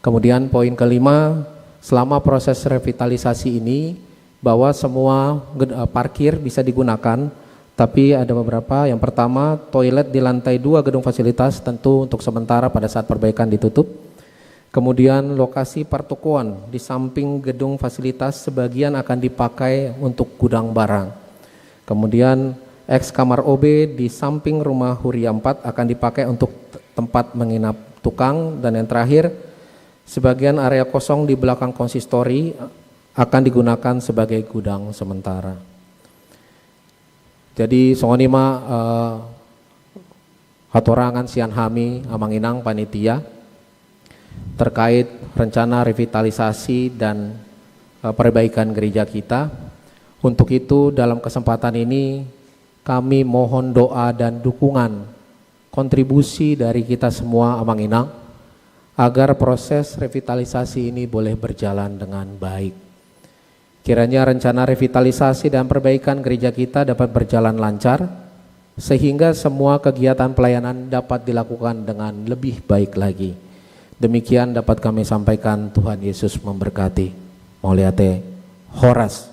Kemudian poin kelima, selama proses revitalisasi ini, bahwa semua ged-, eh, parkir bisa digunakan, tapi ada beberapa. Yang pertama, toilet di lantai dua gedung fasilitas tentu untuk sementara pada saat perbaikan ditutup. Kemudian lokasi pertokoan di samping gedung fasilitas sebagian akan dipakai untuk gudang barang. Kemudian eks kamar O B di samping rumah Huria empat akan dipakai untuk t-, tempat menginap tukang. Dan yang terakhir, sebagian area kosong di belakang konsistori akan digunakan sebagai gudang sementara. Jadi, songon i ma, eh, hatorangan sian hami, Amang Inang panitia, terkait rencana revitalisasi dan, eh, perbaikan gereja kita. Untuk itu, dalam kesempatan ini, kami mohon doa dan dukungan, kontribusi dari kita semua, Amang Inang, agar proses revitalisasi ini boleh berjalan dengan baik. Kiranya rencana revitalisasi dan perbaikan gereja kita dapat berjalan lancar, sehingga semua kegiatan pelayanan dapat dilakukan dengan lebih baik lagi. Demikian dapat kami sampaikan, Tuhan Yesus memberkati. Mauliate, horas.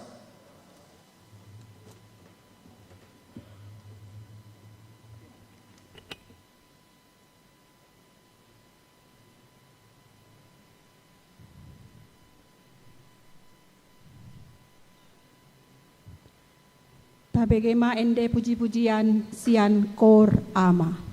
Tabege ma ende puji-pujian sian Koor Ama.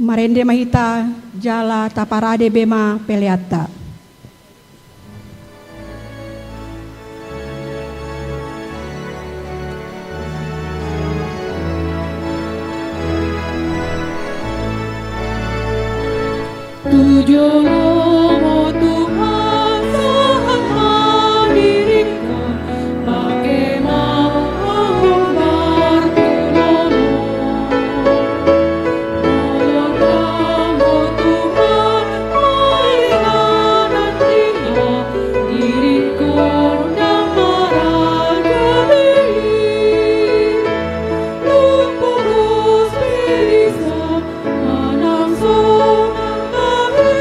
Marende ma hita jala taparade be ma peleanta. Tu jolomu Tuhan sahat ma diringku, pake ma au martulolo. Molo Ho Tuhan maringanan, diringku ndang maragabe. Tung pogos pe dison manang songon tahe,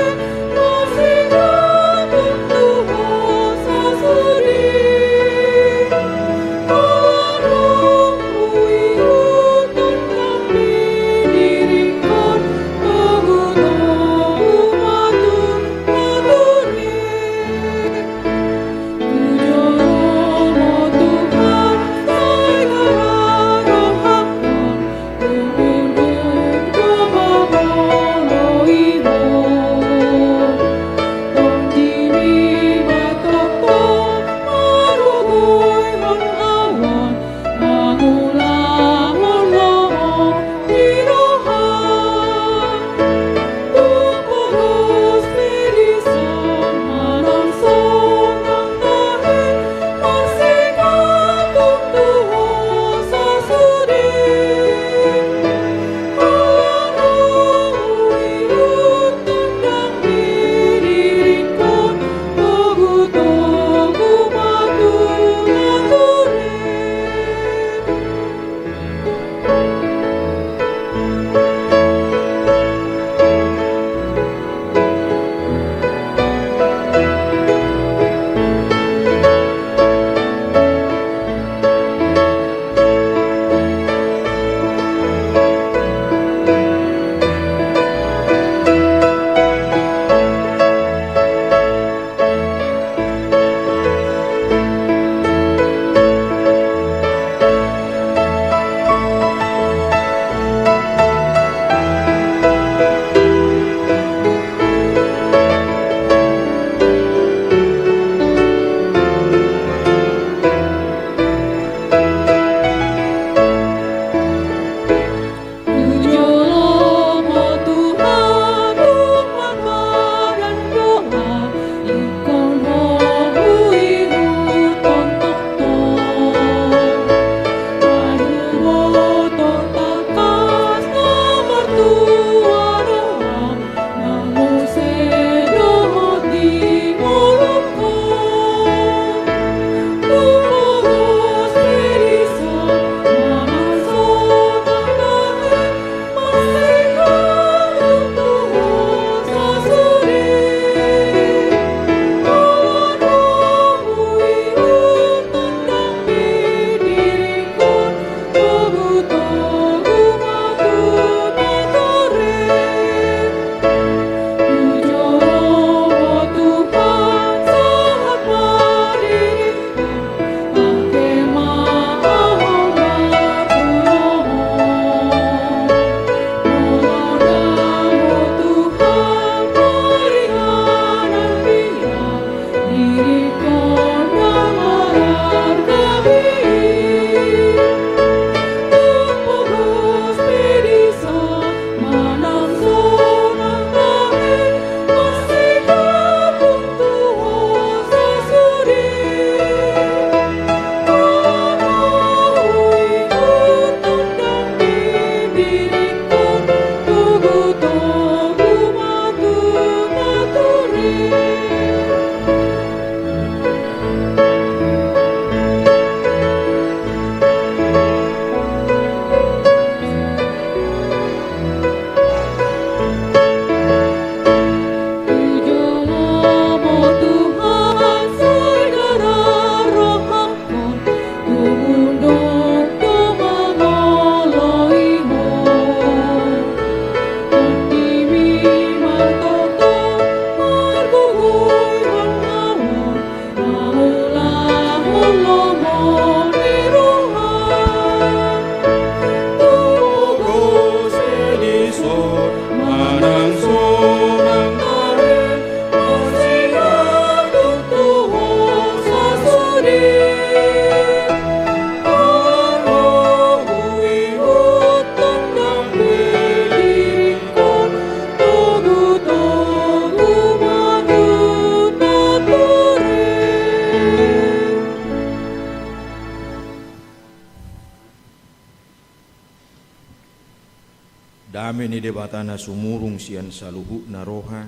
Dame ni Debata na sumurung sian saluhutna roha,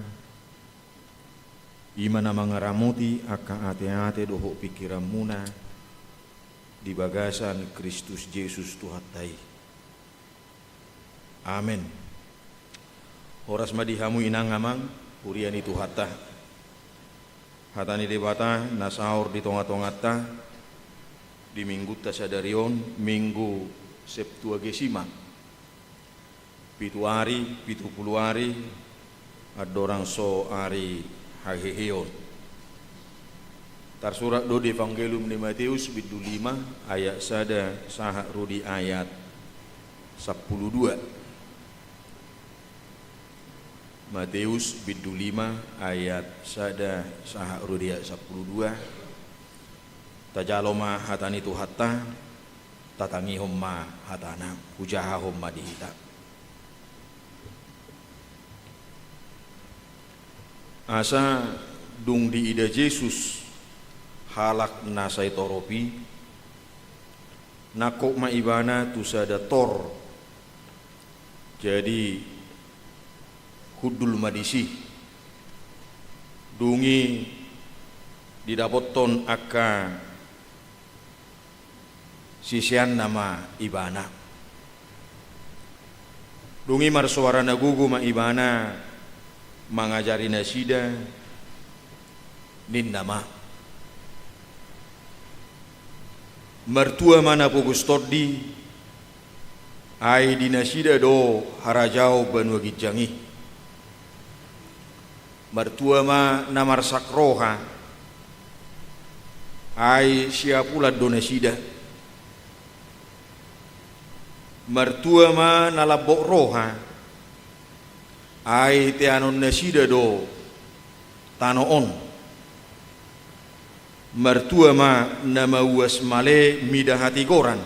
i ma na mangaramoti angka ateate dohot pingkiranmuna di bagasan Kristus Jesus Tuhanta i. Amen. Horas ma di hamu inang amang, huria ni Tuhanta. Hata ni Debata na saor di tongatonganta di Minggunta sadari on, Minggu Septuagesima. Pitu ari, pitu pulu ari, andorang so ari haheheon. Tarsurat do di Evangelium ni Mateus bindu lima ayat sada sahat ro di ayat sampulu dua. Mateus bindu lima ayat sada sahat ro di ayat sampulu dua. Tajalo ma hata ni Tuhanta, tatangihon ma hatana, hujahahon ma di hita. Asa dung diida Jesus halak na sai torop i, nangkok ma ibana tu sada tor. Jadi hundul ma disi. Dung i didapothon angka siseanna ma ibana. Dung i marsoara na gogo ma ibana mangajari nasida, ninna ma: Martua ma na pogos tondi, ai di nasida do harajaon banua ginjang i. Martua ma na marsak roha, ai siapulan do nasida. Martua ma na lambok roha, ai teanon nasida do tano on. Martua ma na mauas male mida hatigoran,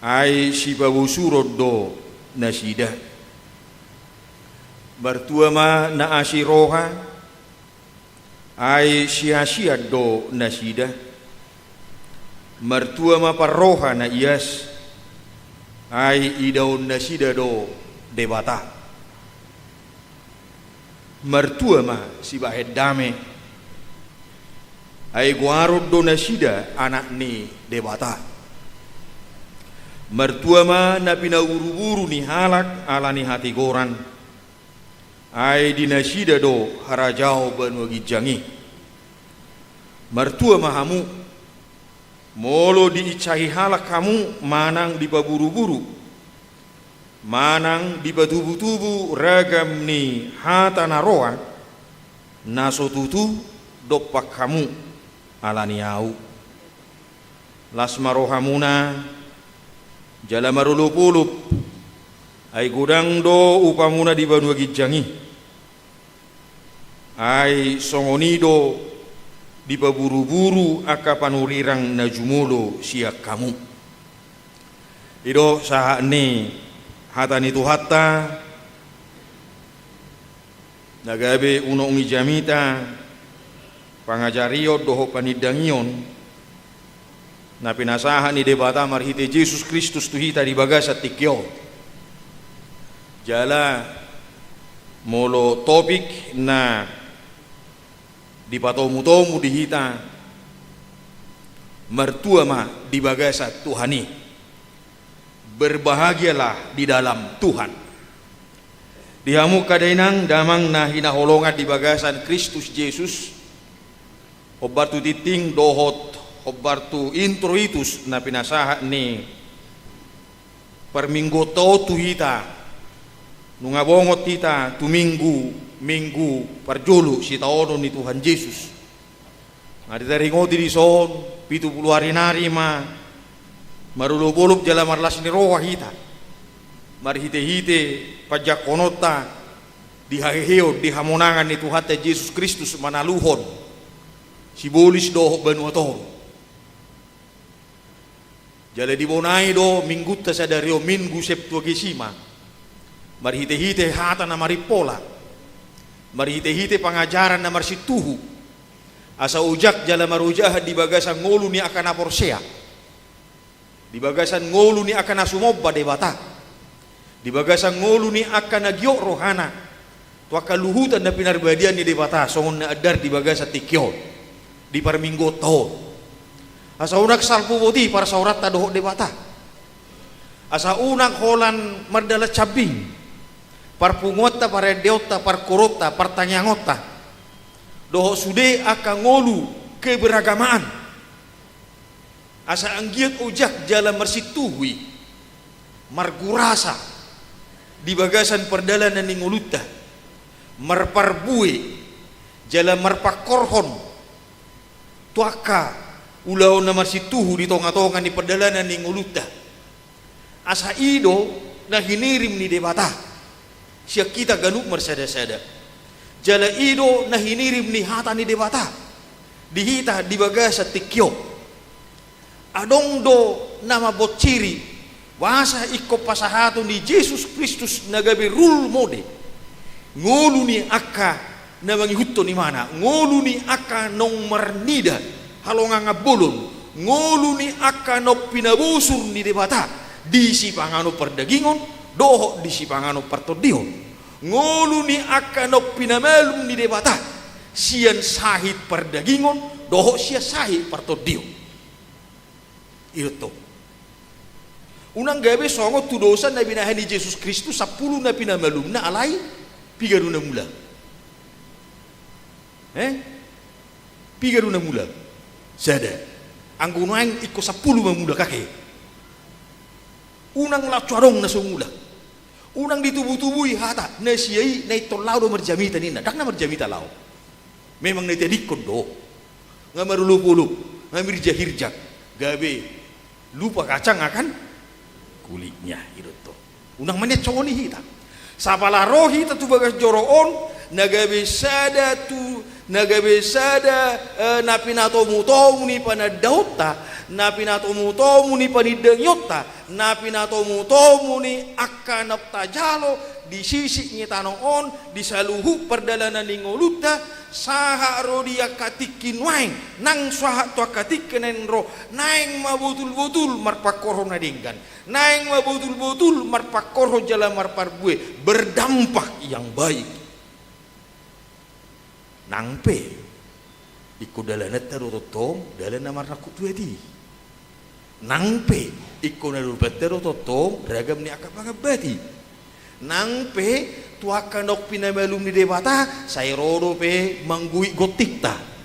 ai sipabosuron do nasida. Martua ma na asi roha, ai siasian do nasida. Martua ma parroha na ias, ai idaon nasida do Debata. Martua ma sibahen dame, ai goaron do nasida anak ni Debata. Martua ma na pinaburuburu ni halak ala ni hatigoran, ai di nasida do harajaon banua ginjang i. Martua ma hamu, molo diinsahi halak hamu manang dipaburuburu, manang dipatubutubu ragam ni hata na roa, na so tutu dompak hamu ala ni ahu. Las ma rohamuna, jala marolopolop, ai godang do upamuna di banua ginjang i. Ai songon i do dipaburuburu angka panurirang na jumolo sian hamu. I do sahat ni hata ni Tuhanta, na gabe unok ni jamita, pangajarion dohot panindangion, na pinasahat ni Debata marhite Jesus Kristus tu hita di bagasan tingki on. Jala molo topik na dipatomutomu di hita, martua ma di bagasan Tuhan i. Berbahagialah di dalam Tuhan. Di hamu angka dainang damang na hinaholongan di bagasan Kristus Jesus, hombar tu tingting dohot hombar tu introitus na pinasahat ni parmingguonta on tu hita, nunga bongot hita tu minggu, minggu parjolo sitaonon ni Tuhan Jesus. Nga ditaringoti dison, pitu pulu ari nari ma marolopolop jala marlas ni roha hita marhitehite panjangkononta di haheheon, di hamonangan ni Tuhanta Jesus Kristus manaluhon sibolis dohot banua toru. Jala dibonai do minggunta sadari on Minggu Septuagesima, marhitehite hata na marimpola, marhitehite pangajaran na marsintuhu, asa ojak jala marojahan di bagasan ngolu ni angka na porsea, di bagasan ngolu ni angka na sumomba Debata, Di bagasan ngolu ni angka na giot rohana tu angka luhutan na pinarbadian ni Debata, songon na andar di bagasan tingki on, di parmingguonta on. Asa unang salpu boti parsaoranta dohot Debata. Asa unang holan mardalan sambing parpunguanta, parendeonta, parkoronta, partangiangonta, dohot sude angka ngolu keberagamaan. Asa anggiat ojak jala marsintuhu i, margurasa di bagasan pardalanan ni ngolunta, marparbue jala marpangkorhon tu angka ulaon na marsintuhu di tongatonga ni pardalanan ni ngolunta. Asa i do na hinirim ni Debata sian hita ganup marsadasada. Jala i do na hinirim ni hata ni Debata di hita di bagasan tingki on. Adong do na mambonsiri boasa ingkon pasahaton ni Jesus Kristus na gabe role model, ngolu ni angka na mangihuthon ibana, ngolu ni angka naung marnida halongangan bolon, ngolu ni angka naung pinabosur ni Debata di sipanganon pardagingon dohot di sipanganon partondion, ngolu ni angka naung pinamalum ni Debata sian sahit pardagingon dohot sian sahit partondion. I do tong. Unang gabe songon tu dosa na binahen ni Jesus Kristus sampulu na pinamalumna, alai piga do na mula? Eh? Piga do na mula? Sada. Anggo nuaeng ingkon sampulu ma mula, kakek. Unang laos adong na so mula. Unang ditubutubui hata na sia i, naeng tong laho do marjamita ninna. Ndang na marjamita laho. Memang na itadingkon do. Nga marolopolop, nga mirjahirjak, gabe lupa kacang akan kulitnya, i do tong. Unang ma nian songon i hita. Sapala ro hita tu bagas joro on, na gabe sada tu, na gabe sada, eh, na pinatomutomu ni panandaonta, na pinatomutomu ni panindangionta, na pinatomutomu ni angka naung tajalo di sisik ni tano on, di saluhut pardalanan ni ngolunta, sahat ro di angka tingki nuaeng, nang sahat tu angka tingki naeng ro, naeng ma botulbotul marpangkorhon na denggan, naeng ma botulbotul marpangkorhon jala marparbue, berdampak yang baik. Nang pe ingkon dalananta do tongtong dalan na marnangkok tu hati. Nang pe ingkon adopanta do tongtong ragam ni angka pangambati. Nang pe tu angka naung pinamalum ni Debata, sai ro dope mangguit gontingta.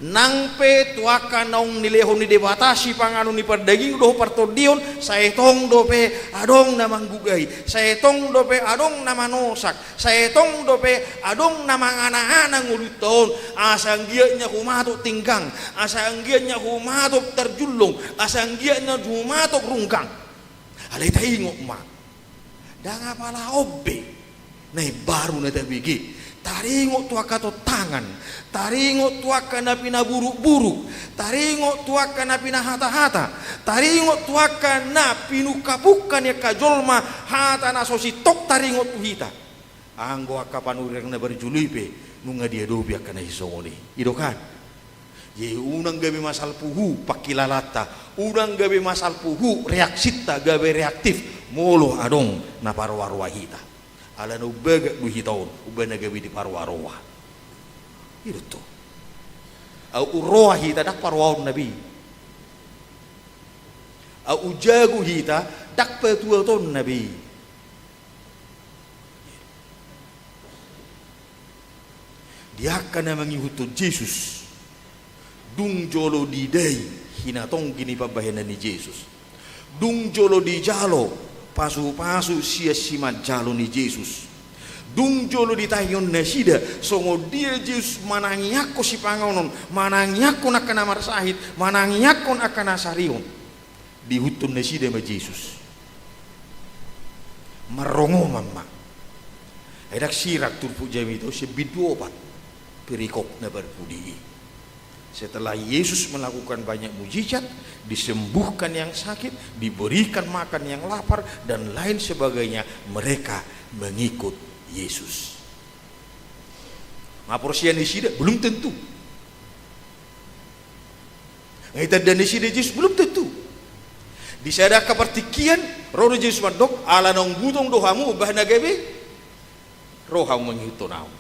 Nang pe tu angka naung nilehon ni Debata sipanganon ni pardaging dohot partondion, sai tong dope adong na manggugai, sai tong dope adong na manosak, sai tong dope adong na manganahana ngolunta on, asa anggiat na humatop tinggang, asa anggiat na humatop tarjullung, asa anggiat na humatop runggang. Alai taingot ma, ndang apala on be na imbaru na tabege. Taringot tu angka tontangan, taringot tu angka na pinaburukburuk, taringot tu angka na pinahatahata, taringot tu angka na pinungkapungka ni angka jolma hata na so sintong taringot tu hita. Anggo angka panurirang na parjolo i pe nunga diadopi angka na sisongon i. I do kan? Jadi unang gabe masalpu hu pangkilalanta, unang gabe masalpu hu reaksinta, gabe reaktif molo adong na paroaroa hita. Ala na umbagak do hita on, umbahen na gabe diparoaroa. I do tong. Au umroa hita ndang paroaonna be i. Au umjago hita ndang patuatonna be i. Di angka na mangihuthon Jesus, dung jolo didai hinatonggi ni pambahenan ni Jesus, dung jolo dijalo pasupasu sian simanjalo ni Jesus, dung jolo ditangihon nasida songon dia Jesus manangiangkon sipanganon, manangiangkon angka na marsahit, manangiangkon angka na sarion. Diihuthon nasida ma Jesus. Marrongoman ma. Ai ndang sirang turpuk jamita on sian bindu opat perikop na parpudi i. Setelah Yesus melakukan banyak mujizat, disembuhkan yang sakit, diberikan makan yang lapar, dan lain sebagainya, mereka mengikut Yesus. Nga porsea nasida? Belum tentu. Nga itanda nasida Jesus? Belum tentu. Di sada angka partingkian, Ro do Jesus mandok, ala naung butong do hamu umbahen na gabe ro hamu mangihuthon ahu.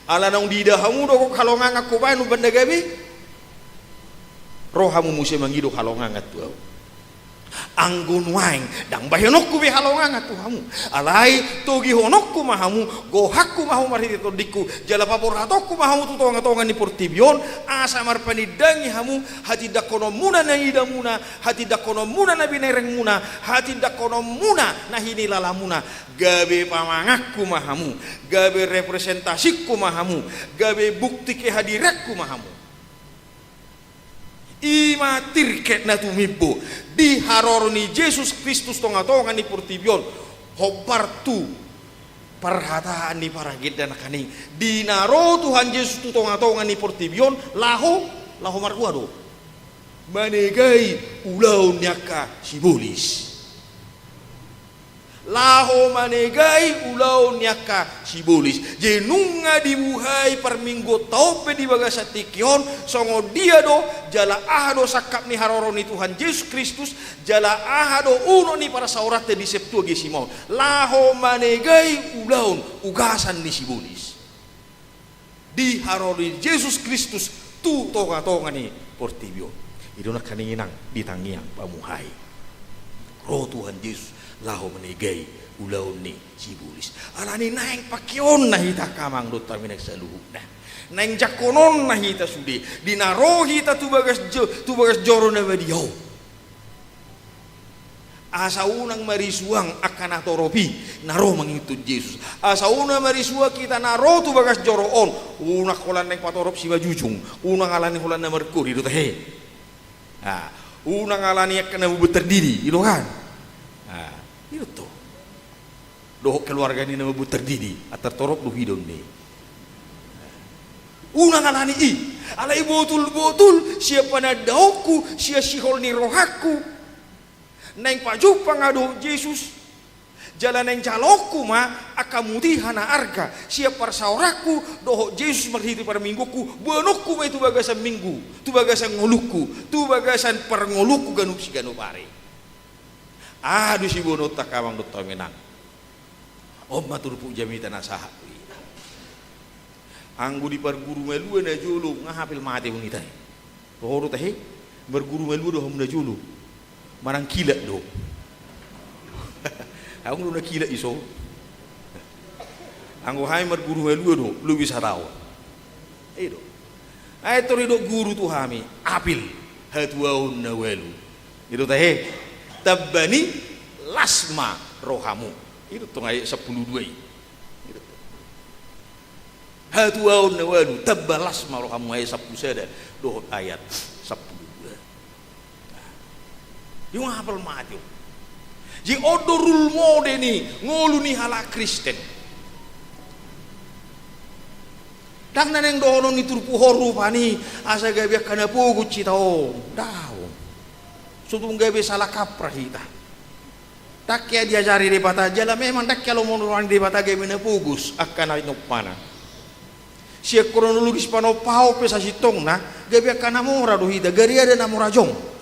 Ala naung diida hamu do gok halongangan hubahen umbahen na gabe ro hamu muse mangido halongangan tu ahu. Anggo nuaeng ndang bahenonku be halongangan tu hamu, alai togihononku ma hamu, gohanku ma hamu marhite tondingku, jala paborhatonku ma hamu tu tongatonga ni portibi on, asa marpanindangi hamu hatindangkononmuna na niidamuna, hatindangkononmuna na binerengmuna, hatindangkononmuna na hinilalamuna. Gabe pamanganku ma hamu, gabe representasingku ma hamu, gabe bukti kehadiranku ma hamu. I ma tirket na tumimbo di haroro ni Jesus Kristus tongatonga ni portibi on, hombar tu parhataan ni paragenda nangkaning. Di na ro Tuhan Jesus tu tongatonga ni portibi on, laho, laho marhua do? Manegai ulaon ni angka sibolis. Laho manegai ulaon ni angka sibolis. Jadi nunga dibuhai parmingguonta on pe di bagasan tingki on, songon dia do, jala aha do sangkap ni haroro ni Tuhan Jesus Kristus, jala aha do unok ni parsaoranta di Septuagesima on. Laho manegai ulaon ugasan ni sibolis. Di haroro ni Jesus Kristus tu tongatonga ni portibi on. I do nangkaning inang di tangiang pamuhai. Ro Tuhan Jesus laho manegai ulaon ni sibolis. Alani naeng pakeonna hita angka amang dohot inang saluhutna. Naeng jangkononna hita sude. Di na ro hita tu bagas jo-, tu bagas joro na badia on. Asa unang marisuang angka na torop i na ro mangihuthon Jesus. Asa unang marisuang hita na ro tu bagas joro on. Unang holan naeng patorop simanjujung. Unang alani holan na margori do tahe. Ah, unang alani angka na mambuat tardidi, i do kan? Ah, i do tutu. Dohot keluarga ni na mambuat tardidi, antar torop do hidon ni. Unang alani i, alai botul-botul sian panandaonku, sian sihol ni rohangku. Naeng pajumpang ahu dohot Jesus, jala naeng jaloonku ma angka mutiha na arga, sian parsaoranku dohot Jesus marhite parmingguonku, boanonku ma i tu bagasan minggu, tu bagasan ngolungku, tu bagasan parngolungku ganup siganup ari. Aha do siboanonta angka amang dohot inang? On ma turpuk jamita na sahat tu hita. Anggo di parguru malua na jolo, nga apel mate on hita i. Toho do tahe, marguru malua do hamu na jolo. Manang kilat do. Ahu do na kilat i so. Anggo hami marguru malua do, lobi sataon. I do. Ai tor didok guru tu hami, apel, hatuaon na ualu. I do tahe, tamba ni las ma rohamu. I do tong ayat sampulu dua i. I do. Hatuaon na ualu, tamba las ma rohamu, ayat sampulu sada dohot ayat sampulu dua. Dung apel mate on. Jadi on do role model ni ngolu ni halak Kristen. Ndang na naeng dohonon ni turpuk on rupani asa gabe angka na pogot hita on. Daong. So tung gabe salah kaprah hita. Ndang hea diajari Debata, jala memang ndang hea lomohon roha ni Debata gabe na pogos angka na pinompana. Sian kronologis panompaon pe sasintongna, gabe angka na mora do hita, gariada na mora jongjong.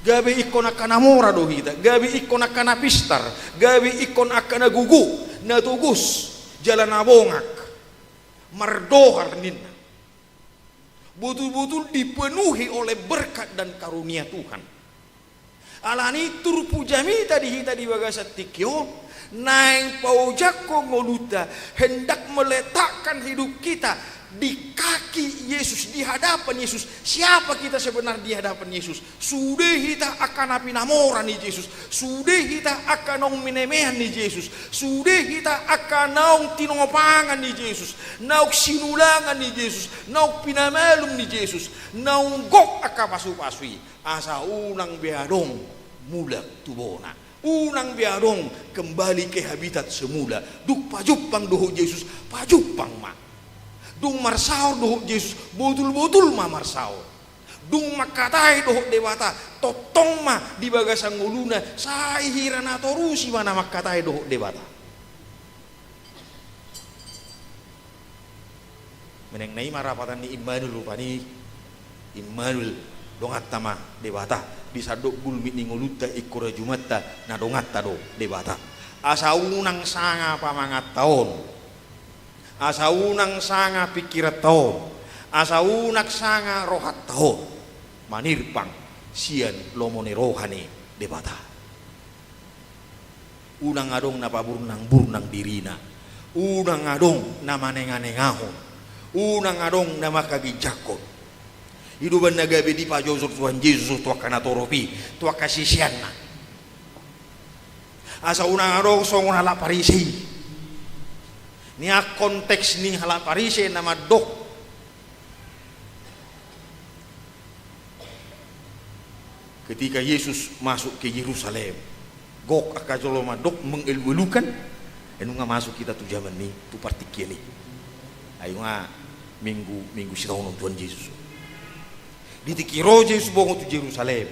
Gabe ingkon angka na mora do hita, gabe ingkon angka na pistar, gabe ingkon angka na gogo, na togos, jala na bongak. Mardohar ninna. Botul-botul dipenuhi oleh berkat dan karunia Tuhan. Alani i turpuk jamita di hita di bagasan tingki on, naeng paojakhon ngolunta, hendak meletakkan hidup kita di kaki Yesus, di hadapan Yesus. Siapa kita sebenarnya di hadapan Yesus? Sude hita angka na pinamora ni Jesus, sude hita angka naung minemean ni Jesus, sude hita angka naung tinopangan ni Jesus, naung sinulangan ni Jesus, naung pinamalum ni Jesus, naung gok angka pasupasu i, asa unang be adong mulak tu bona, unang be adong kembali ke habitat semula. Dung pajumpang dohot Jesus, pajumpang ma. Dung marsaor dohot Jesus, botul-botul ma marsaor. Dung mangkatai dohot Debata, tongtong ma di bagasan ngoluna, sai hira na torus i ma na mangkatai dohot Debata. Menang na i ma rapatan ni Immanuel rupani, Immanuel Donganta ma Debata, di sandok gulmit ni ngolunta, ingkon rajumanta, na donganta do Debata. Asa unang sanga pamanganta on, asa unang sanga pingkiranta on, asa unang sanga rohanta on, manirpang sian lomo ni roha ni Debata. Unang adong na paburnang-burnang dirina. Unang adong na manenga-nengahon. Unang adong na mangkaginjanghon. I do umbahen na gabe dipajojor Tuhan Jesus tu angka natorop i, tu angka siseanna. Asa unang adong songon halak Parise i. Nian konteks ni halak Parise na mandok, ketika Yesus masuk ke Yerusalem, gok angka jolma mandok mengalu-alukan, ai nunga masuk hita tu jaman ni, tu partingkian i. Ai nunga minggu, minggu sitaonon Tuhan Jesus. Di tingki ro Jesus bongot tu Jerusalem,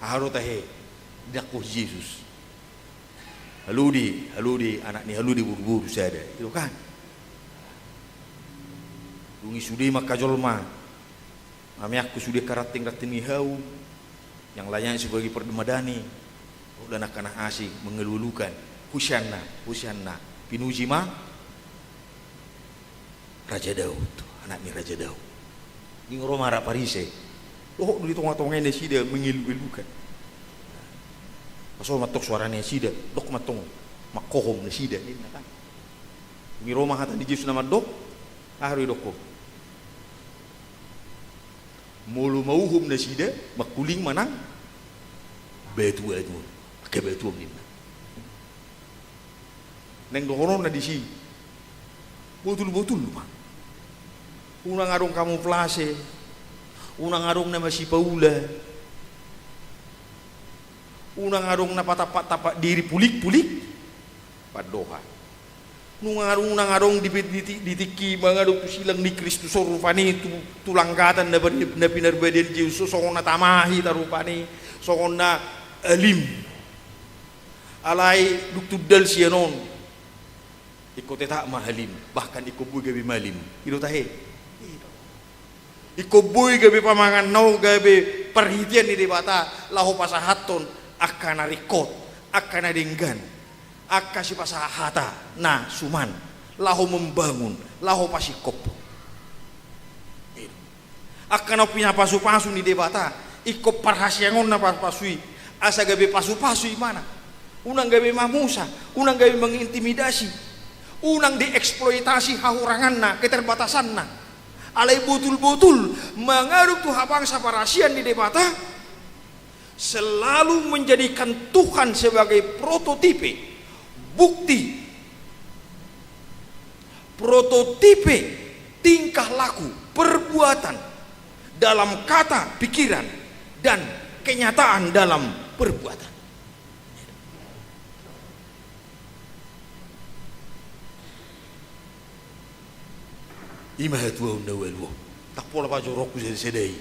aha do tahe didok Jesus? Halode, halode, anak ni halode boru-boru sada. I do kan. Dung i sude ma angka jolma, mameakkon sude angka ranting-ranting ni hau, yang layak sebagai permadani, dohot angka na asing mengalu-alukan, Hosianna, Hosianna, pinuji ma Raja Daud, anak ni Raja Daud. Dung i ro ma halak Parise, dohot do di tonga-tonga i nasida mengalu-alukan. Pas ro mantong suara nasida, dok mantong, mangkohom nasida ninna kan. Dung i ro ma hata ni Jesus na mandok, aha do didokhon? Molo mauhom nasida, mangkuling ma nang batu-batu on, angka batu on ninna. Naeng dohononna disi, botul-botul ma. Unang adong kamuflase, unang adong na masipaula, unang adong na patampak-tampak diri pulik-pulik pandohan. Unang adong, unang adong di, di, di, di tingki mangadop tu silang ni Kristus on rupani, tu, tu langgatan na, na pinarbadian Jesus, songon na tama hita rupani, songon na alim. Alai dung tundal sian on, ingkon tetap ma halim, bahkan ingkon boi gabe malim. I do tahe. Ingkon boi gabe pamanganna on, gabe parhitean ni Debata laho pasahathon angka na ringkot, angka na denggan, angka sipasahat hata na suman, laho membangun, laho pasingkop. Angka na pinapasu-pasu ni Debata, ingkon parhaseangonna pasu-pasu i, asa gabe pasu-pasu ibana. Unang gabe mamusa, unang gabe mengintimidasi, unang dieksploitasi hahuranganna, keterbatasanna. Alai botul-botul mangadop tu habangsa parasian ni Debata, selalu menjadikan Tuhan sebagai prototipe, bukti, prototipe tingkah laku, perbuatan, dalam kata, pikiran, dan kenyataan dalam perbuatan. I ma hatuaon na ualu on. Ndang pola pajoronku sada-sada i.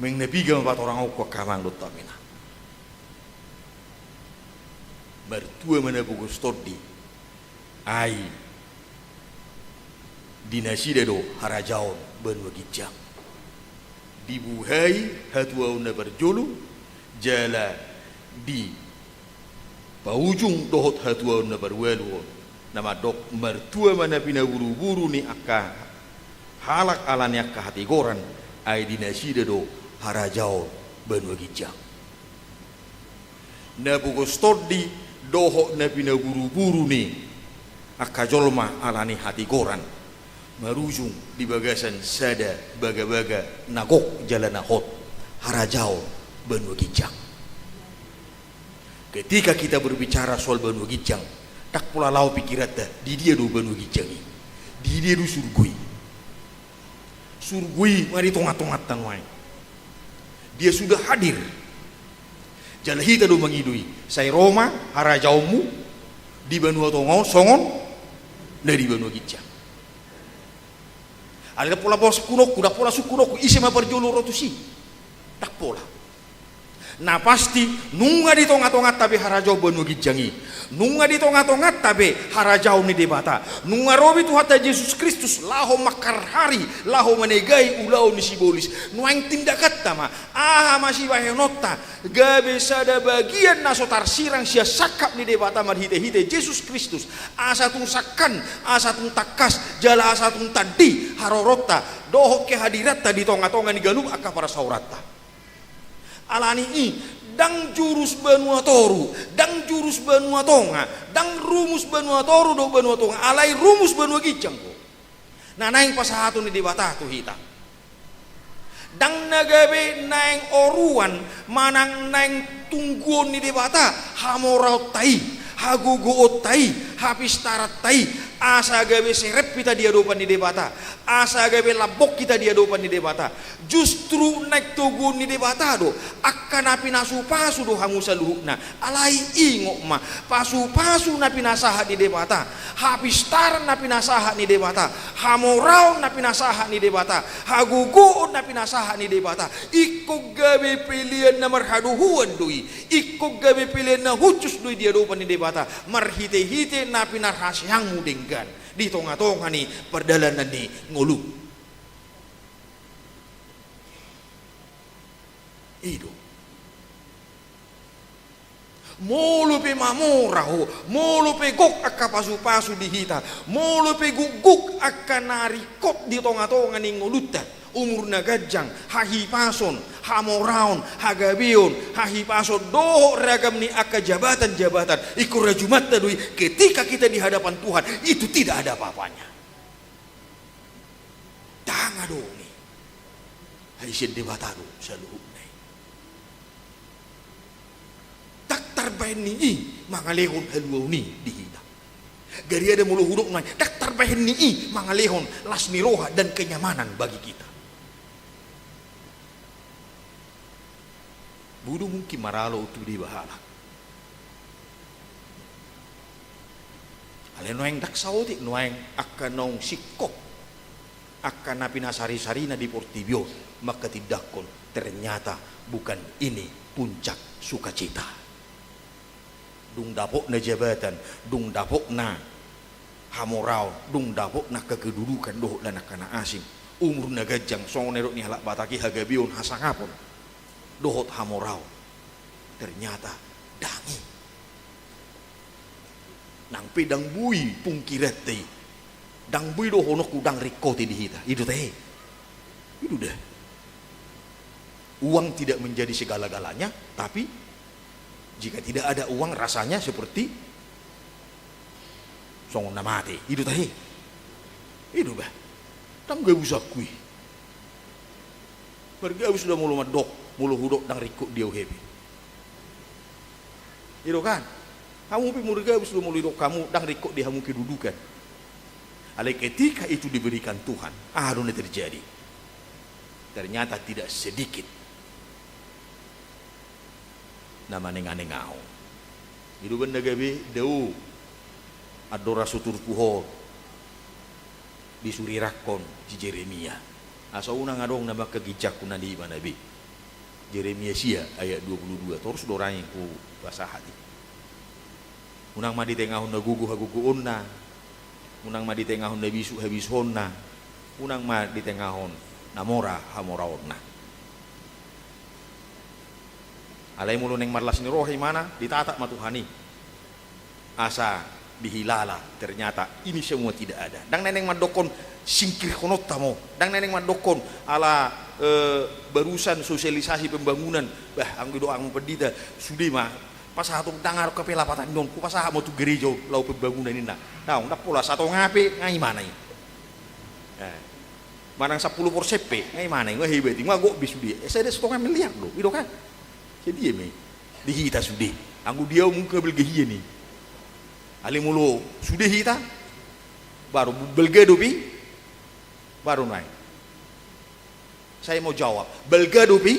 Naeng na piga ma patorangonku angka amang dohot inang. Martua ma na pogos tondi. Ai di nasida do harajaon banua ginjang. Dibuhai hatuaon na parjolo, jala dipaujung dohot hatuaon na parualu on, na mandok martua ma na pinaburu-buru ni angka halak ala ni angka hatigoran, ai di nasida do harajaon banua ginjang. Na pogos tondi dohot na pinaburu-buru ni angka jolma ala ni hatigoran, marujung di bagasan sada bagabaga na gok jala na hot, harajaon banua ginjang. Ketika kita berbicara soal banua ginjang, ndang pola laho pikiranta, di dia do banua ginjang i? Di dia do surgo i? Surgo i ma di tonga-tonganta nuaeng. Dia sudah hadir. Jala hita do mangido i. Sai ro ma harajaonmu di banua tonga on songon na di banua ginjang. Alai ndang pola sungkunonku, ndang pola sungkunonku, ise ma parjolo ro tusi. Ndang pola. Na pasti, nunga di tonga-tonganta be harajaon banua ginjang i. Nunga di tonga-tonganta be harajaon ni Debata. Nunga ro be Tuhanta Jesus Kristus laho mangkarhari, laho manegai ulaon ni sibolis. Nuaeng tindakanta ma, aha ma sibahenonta, gabe sada bagian na so tarsirang sian sangkap ni Debata marhite-hite Jesus Kristus. Asa tung sangkan, asa tung tangkas, jala asa tung tandi haroronta dohot kehadiranta di tonga-tonga ni ganup angka parsaoranta. Alani i, ndang jurus banua toru, ndang jurus banua tonga, ndang rumus banua toru dohot banua tonga, alai rumus banua ginjang do na naeng pasahaton ni Debata tu hita. Ndang na gabe naeng oruan manang naeng tungguon ni Debata hamoraonta i, hagogoonta i, hapistaranta i, asa gabe serep hita di adopan ni Debata, asa gabe lambok hita di adopan ni Debata. Justru naeng toguon ni Debata do angka na pinasu-pasu do hamu saluhutna. Alai ingot ma, pasu-pasu na pinasahat ni Debata, hapistaran na pinasahat ni Debata, hamoraon na pinasahat ni Debata, hagogoon na pinasahat ni Debata, ingkon gabe pelean na marhadohoan do i, ingkon gabe pelean na hushus do i di adopan ni Debata, marhite-hite na pinarhaseangmu denggan di tonga-tonga ni pardalanan ni ngolum. I do. Molo pe mamora ho, molo pe gok angka pasu-pasu di hita, molo pe gukguk angka na ringkot di tonga-tonga ni ngolunta, umur na ganjang, hahipason, hamoraon, hagabeon, hahipason, dohot ragam ni angka jabatan-jabatan, ingkon rajumanta do i ketika kita di hadapan Tuhan, itu tidak ada apa-apanya. Ndang adong i. Ai sian Debata do saluhutna i. Ndang tarbahen ni i mangalehon haluaon i di hita. Gariada molo hudok nuaeng, ndang tarbahen ni i mangalehon las ni roha dan kenyamanan bagi kita. Bodo mungkin maralo tu deba halak. Alai nuaeng ndang saotik nuaeng angka naung singkop, angka na pinasari-sarina di portibi on, mangkatindangkon ternyata bukan ini puncak sukacita. Dung dapotna jabatan, dung dapotna hamoraon, dung dapotna angka kedudukan dohot lan angka na asing, umur na ganjang, songon na nidok ni halak Batak i, hagabeon, hasangapon dohot hamoraon. Ternyata ndang i. Nang pe ndang boi pungkiranta i, ndang boi dohononku ndang ringkot i di hita. I do tahe. I do da. Uang tidak menjadi segala-galanya, tapi jika tidak ada uang, rasanya seperti songon na mate. I do tahe. I do bah. Ndang gabusanku i. Margabus do molo mandok, molo hudok ndang ringkot di au hape. I do kan? Hamu pe margabus do molo didok hamu ndang ringkot di hamu kedudukan. Alai ketika itu diberikan Tuhan, aha do na terjadi? Ternyata tidak sedikit na manenga-nengahon. I do umbahen na gabe dao andor asu turpuk on disurirangkon si Jeremia. Asa unang adong na mangkaginjangkon na niba na be. Jeremia sia ayat dua puluh dua, torus do ra i hupasahat i. Unang ma ditengahon na gogo hagogoonna, unang ma ditengahon na bisuk habisuhonna, unang ma ditengahon na mora hamoraonna. Alai molo naeng marlas ni roha ibana, ditatap ma Tuhan i. Asa dihilala, ternyata ini semua tidak ada. Ndang naeng mandokkon singkirhononta ma ho. Ndang naeng mandokkon ala, eh, barusan sosialisasi pembangunan. Bah, anggo didok hamu pandita, sude ma pasahat on, ndang adong hape lapatan on, hupasahat ma tu gereja on laho pembangunan ninna. Daong, ndang pola satonga pe nga ibana i. Eh. Manang sampulu persen pe nga ibana i, nga hebat i, nga gok be sude. Eh, sada satonga miliar do, i do kan? Sadia ma i di hita sude? Anggo di au mungkin balga hian i. Alai molo sude hita, baru balga dope i, baru nuaeng. Saya mau jawab, balga dope i.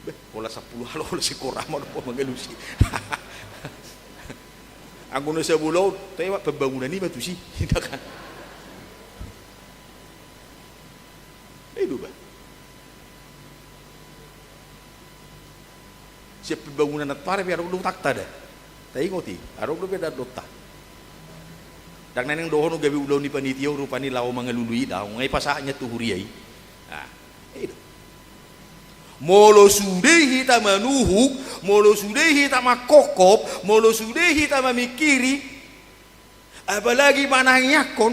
Beh, pola sampulu halo, pola singkoru ama do mangalusi. Anggo na sabolo, tai pembangunan i ma tusi. I do kan? I do bah. Pembangunan Natpar pe adong do utangta da. Taingot i, adong dope da dota. Ndang naeng dohonon gabe ulaon ni panitia on rupani laho mangalului, daong, nga i pasahat nian tu huria i. Nah, i do. Molo sude hita manuhuk, molo sude hita mangkophop, molo sude hita mamingkiri, apalagi manangiangkon,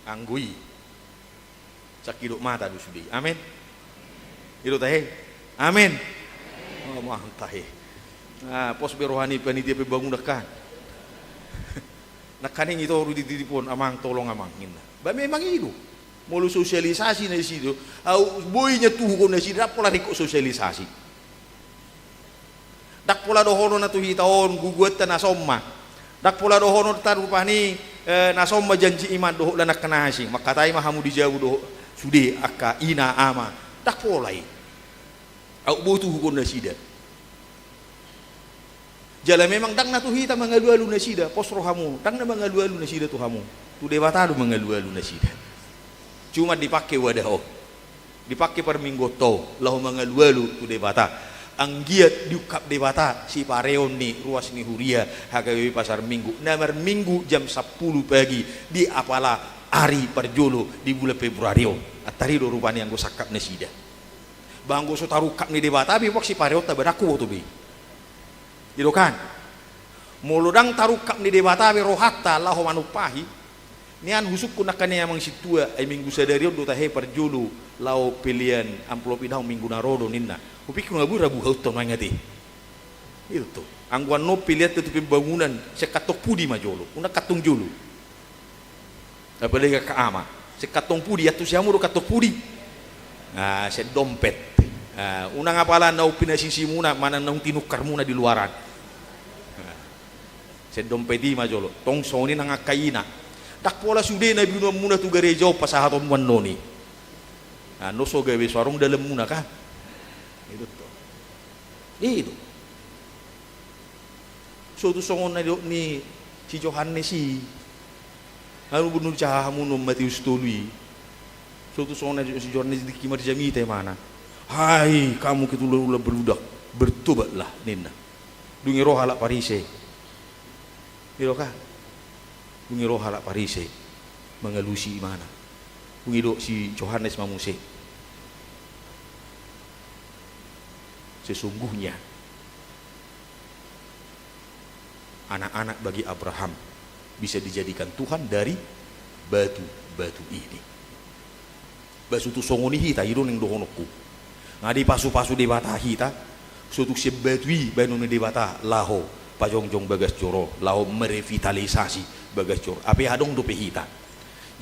anggo i, sangkidop mata do sude i. Amen. I do tahe. Amen. Oh, amang tahe. Ah, pos be roha ni panitia pembangunan kan. Nangkaning i toru di, di, di pon, amang, tolong amang, ninna. Ba memang i do. Molo sosialisasi nasida, au boi nian tuhukkon nasida, ndang pola ringkot sosialisasi. Ndang pola dohonon na tu hita on, guguanta na somba. Ndang pola dohonon ta rupani, eh, na somba janji iman dohot na angka na asing. Mangkatai ma hamu di jabu dohot sude angka ina ama. Ndang pola i. Au boi tuhukkon nasida. Jala memang ndang na tu hita mangalualu nasida, pos rohamu, ndang na mangalualu nasida tu hamu. Tu Debata do mangalualu nasida. Cuma dipake wadah on. Dipake parmingguonta on, laho mangalualu tu Debata. Anggiat diungkap Debata sipareon ni ruas ni huria H K B P Pasar Minggu, na marminggu jam sampulu pagi di apala ari parjolo di bulan Februari on. Antari do rupani anggo sangkap nasida. Ba anggo so tarungkap ni Debata be, pos sipareonta ba ndang huboto be. I do kan? Molo ndang tarungkap ni Debata be rohanta laho manumpahi, nian husungkun angka na amang sintua, ai minggu sadari on do tahe parjolo laho pelean amplop i, daong, minggu na ro do ninna. Hupikir nga boi rabu hauta nuaeng ate. I do. Anggo annon peleanta tu pembangunan, sian kantong pudi ma jolo, unang kantong jolo. Apalagi angka ama. Sian kantong pudi, antusi hamu do kantong pudi? Ah, sian dompet. Ah, unang apala naung pinasisimuna, manang naung tinukarmuna di luaran. Ah, sian dompet i ma jolo. Tong songon i nang angka ina. Ndang pola sude na binuanmuna tu gareja on pasahatonmu annon i. Ah, annon so gabe so adong dalanmuna kan. I do tong. I do. So tung songon na nidok ni si Johannes i, anu, boi dicaha hamu non Matius tolu i. So tung songon na nidok si Johannes di tingki marjamita imana. Hai kamu keturunan ular beludak, bertobatlah, ninna. Dung i ro halak Parise. I do kan? Dung i ro halak Parise mangalusi imana. Dung i didok si Johannes ma muse. Sesungguhnya anak-anak bagi Abraham bisa dijadikan Tuhan dari batu-batu ini. Ba so tung songon i hita, i do naeng dohononku. Nga dipasu-pasu Debata hita, so tung sian batu i bahenon ni Debata laho pajongjong bagas joro, laho merevitalisasi bagas joro. Hape adong dope hita.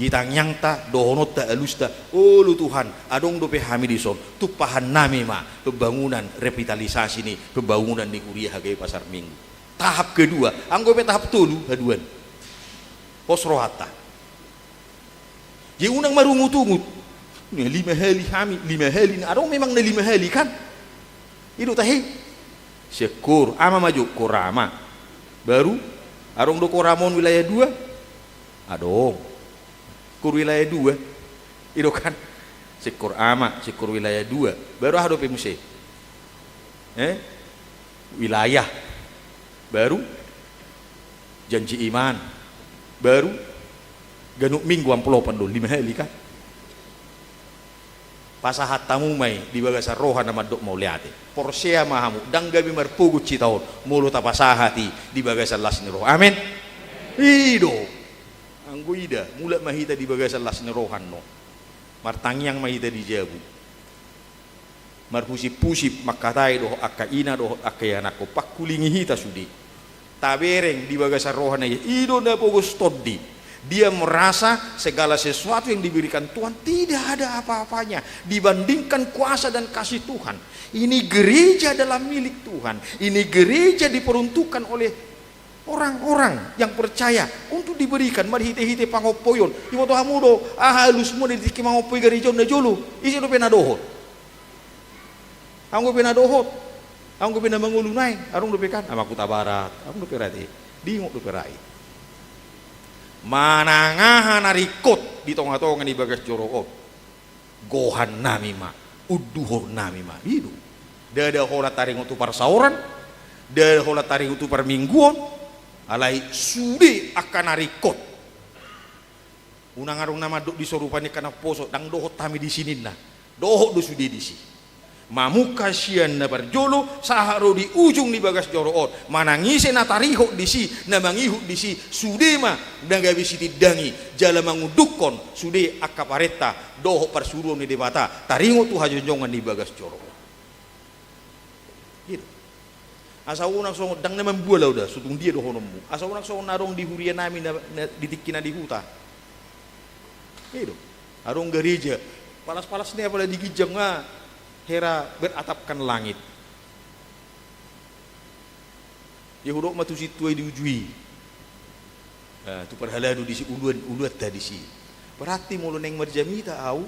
Di tangiangta, dohononta, alusta, olo Tuhan, adong dope hami dison, tumpahannami ma pembangunan, revitalisasi ni pembangunan ni huria H K B P Pasar Minggu. Tahap kedua, anggo pe tahap tolu, haduan. Pos rohanta. Jadi unang marungut-ungut. Na lima hali hami, lima hali, na adong memang na lima hali kan? I do tahe. Sian KOR, ama ma jo, KOR ama. Baru, adong do KOR ama on wilayah dua? Adong. KOR wilayah dua. I do kan? Sian KOR ama, sian KOR wilayah dua. Baru aha dope muse? Eh? Wilayah. Baru janji iman. Baru ganup minggu amplopan do, lima hali kan? Pasahat hamu ma i di bagasan roha na mandok mauliate. Porsea ma hamu, ndang gabe marpogot hita on molo tapasahat i di bagasan las ni roha. Amen. I do. Anggo ida, mulak ma hita di bagasan las ni roha annon. Martangiang ma hita di jabu. Marhusip-husip mangkatai dohot angka ina dohot angka ianakhon, pangkulingi hita sude. Tabereng di bagasan roha na i, i do na pogos tondi. Dia merasa segala sesuatu yang diberikan Tuhan tidak ada apa-apanya dibandingkan kuasa dan kasih Tuhan. Ini gereja adalah milik Tuhan. Ini gereja diperuntukkan oleh orang-orang yang percaya untuk diberikan marhite-hite pangompoion. Iboto hamu do, aha alusmuna di tingki mangompoi gareja on na jolo? Ise dope na dohot? Anggo pe na dohot, anggo pe na mangolu nuaeng, adong dope kan, Amak Hutabarat, adong dope rade. Diingot dope ra i. Manang aha na ringkot di tonga-tonga ni bagas joro on, gohannami ma, unduhornami ma, i do. Ndada holan taringot tu parsaoran, ndada holan taringot tu parmingguon, alai sude angka na ringkot. Unang adong na mandok di sorupa ni angka na poso, ndang dohot hami disi ninna. Dohot do sude disi. Mamungka sian na parjolo, sahat ro di ujung ni bagas joro on. Manang ise na tarihot disi, na mangihut disi, sude ma na gabe sitindangi, jala mangundukhon sude angka parenta dohot parsuruon ni Debata, taringot tu hajonjongan ni bagas joro on. I do. Asa unang songon, ndang na mambual au da, so tung dia dohononmu. Asa unang songon na adong di huria nami na, na di tingki na di huta. I do. Adong gareja. Palas-palas ni apala di ginjang nga hera beratapkan langit. Ia hudok ma tu sintua i di uju i. Ah, tu parhalado disi, uluan, uluanta disi. Berarti molo naeng marjamita au,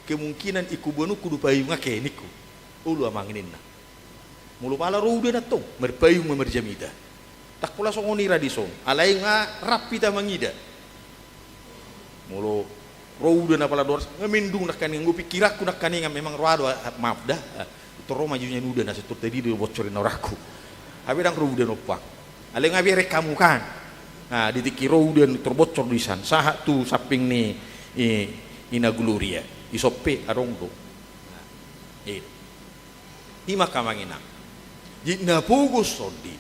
kemungkinan ingkon boanonku do payung ake ningku. Olo amang ninna. Molo pala ro udan antong, marpayung ma marjamita. Ndang pola songon i ra dison, alai nga rap hita mangida. Molo ro udan apala doras, nga mendung nangkaningan, anggo pikiranku nangkaningan memang ro do, ah, maaf da, ah, tor ro ma jo nian udan, asa tor tadi do bocor i na orangku. Hape ndang ro udan ompang. Alai nga bereng hamu kan. Nah, di tingki ro udan tor bocor do isan, sahat tu samping ni, i, Ina Gloria. Ison pe adong do. Nah, i. I ma angka amang inang. Jadi na pogos sondi,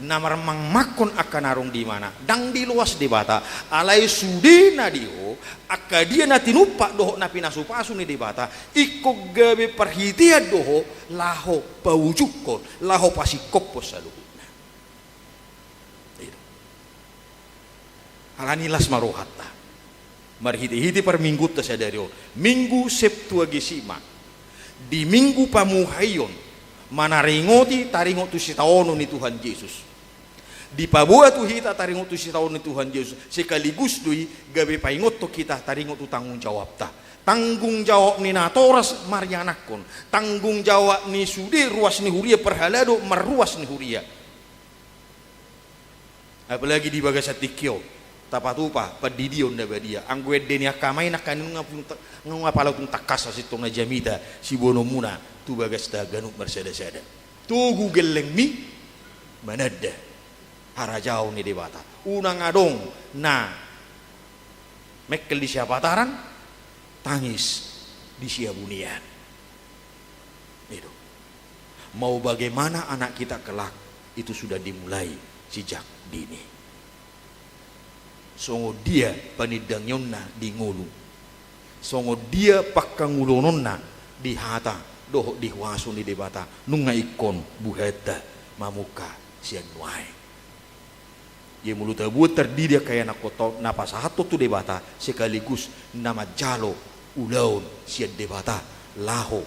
na marmangmangkon angka na adong di ibana, ndang diloas Debata, alai sude na di ho, angka dia na tinumpak dohot na pinasupasu ni Debata, ingkon gabe parhitean do ho, laho paujungkon, laho pasingkophon saluhutna. I do. Alani las ma rohanta. Marhitehite parminggunta sadari on. Minggu Septuagesima. Di minggu pamuhaion. Manaringoti taringot tu sitaonon ni Tuhan Jesus. Dipaboa tu hita taringot tu sitaonon ni Tuhan Jesus. Sekaligus do i gabe paingothon hita taringot tu tanggung jawabta. Tanggung jawab ni natoras marianakhon. Tanggung jawab ni sude ruas ni huria parhalado marruas ni huria. Apalagi di bagasan tingki on, tapatupa pandidion na badia. Anggo ende ni angka amang inang nangkaningan nunga pala tung tangkas sasintongna jamita siboanonmuna tu bagasta ganup marsadasada. Togu gellengmi mananda harajaon ni Debata. Unang adong na mengkel di siapataran, tangis di siabunian. I do. Mau bagaimana anak kita kelak, itu sudah dimulai sejak dini. Songon dia panindangionna di ngolu, songon dia pangkanguluonna di hata dohot di huaso ni Debata, nunga ingkon buhatta mamungka sian nuaeng. Ia molo taboan tardidi angka ianakhonta on na pasahathon tu Debata, sekaligus na manjalo ulaon sian Debata laho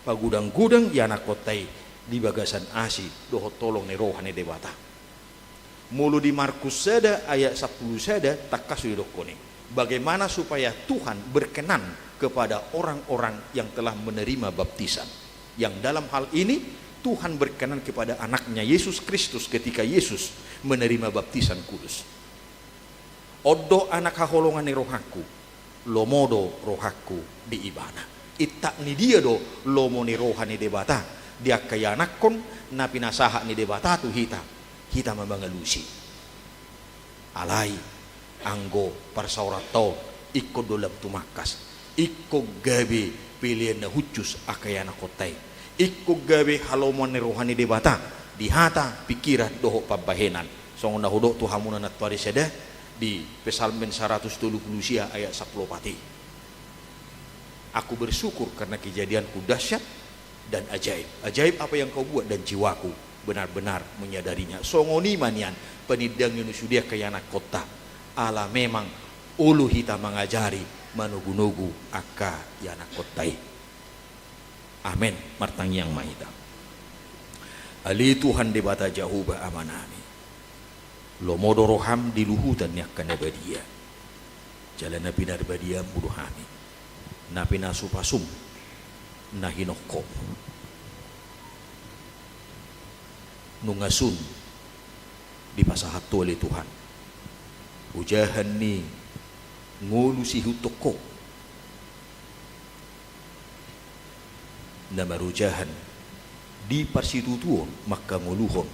pagodanggodang ianakhonta i di bagasan asi dohot holong ni roha ni Debata. Molo di Markus sada ayat sampulu sada, tangkas do didokhon i. Bagaimana supaya Tuhan berkenan kepada orang-orang yang telah menerima baptisan, yang dalam hal ini Tuhan berkenan kepada anaknya Yesus Kristus ketika Yesus menerima baptisan kudus. On do anak haholongan ni rohangku, lomo do rohangku di ibana. Intak ni dia do lomo ni roha ni Debata di angka ianakhon na pinasahat ni Debata tu hita, hita ma mangalusi. Alai, anggo parsaoranta on, ingkon do lam tumangkas, ingkon gabe pelean na hushus angka ianakhonta i, ingkon gabe halomoan ni roha ni Debata di hata, pikiran dohot pambahenan. Songon na hudok tu hamuna nantoari sada di Psalmen saratus tolu pulu sia ayat sampulu opat i. Aku bersyukur karena kejadianku dahsyat dan ajaib. Ajaib apa yang kau buat dan jiwaku benar-benar menyadarinya. Songon i ma nian panindangion ni sude angka ianakhonta. Ala memang olo hita mangajari manogunogu angka ianakhonta i. Amen. Martangiang ma hita. Ale Tuhan Debata Jahowa Amanami. Lomo do roham di luhutan ni angka na badia. Jala na pinarbadiaonmu do hami, na pinasupasum, na hinokhom. Nunga sun dipasahat Ho ale Tuhan ojahan ni ngolu sihuthon Ho. na marojahan di parsitutuon mangkangoluhon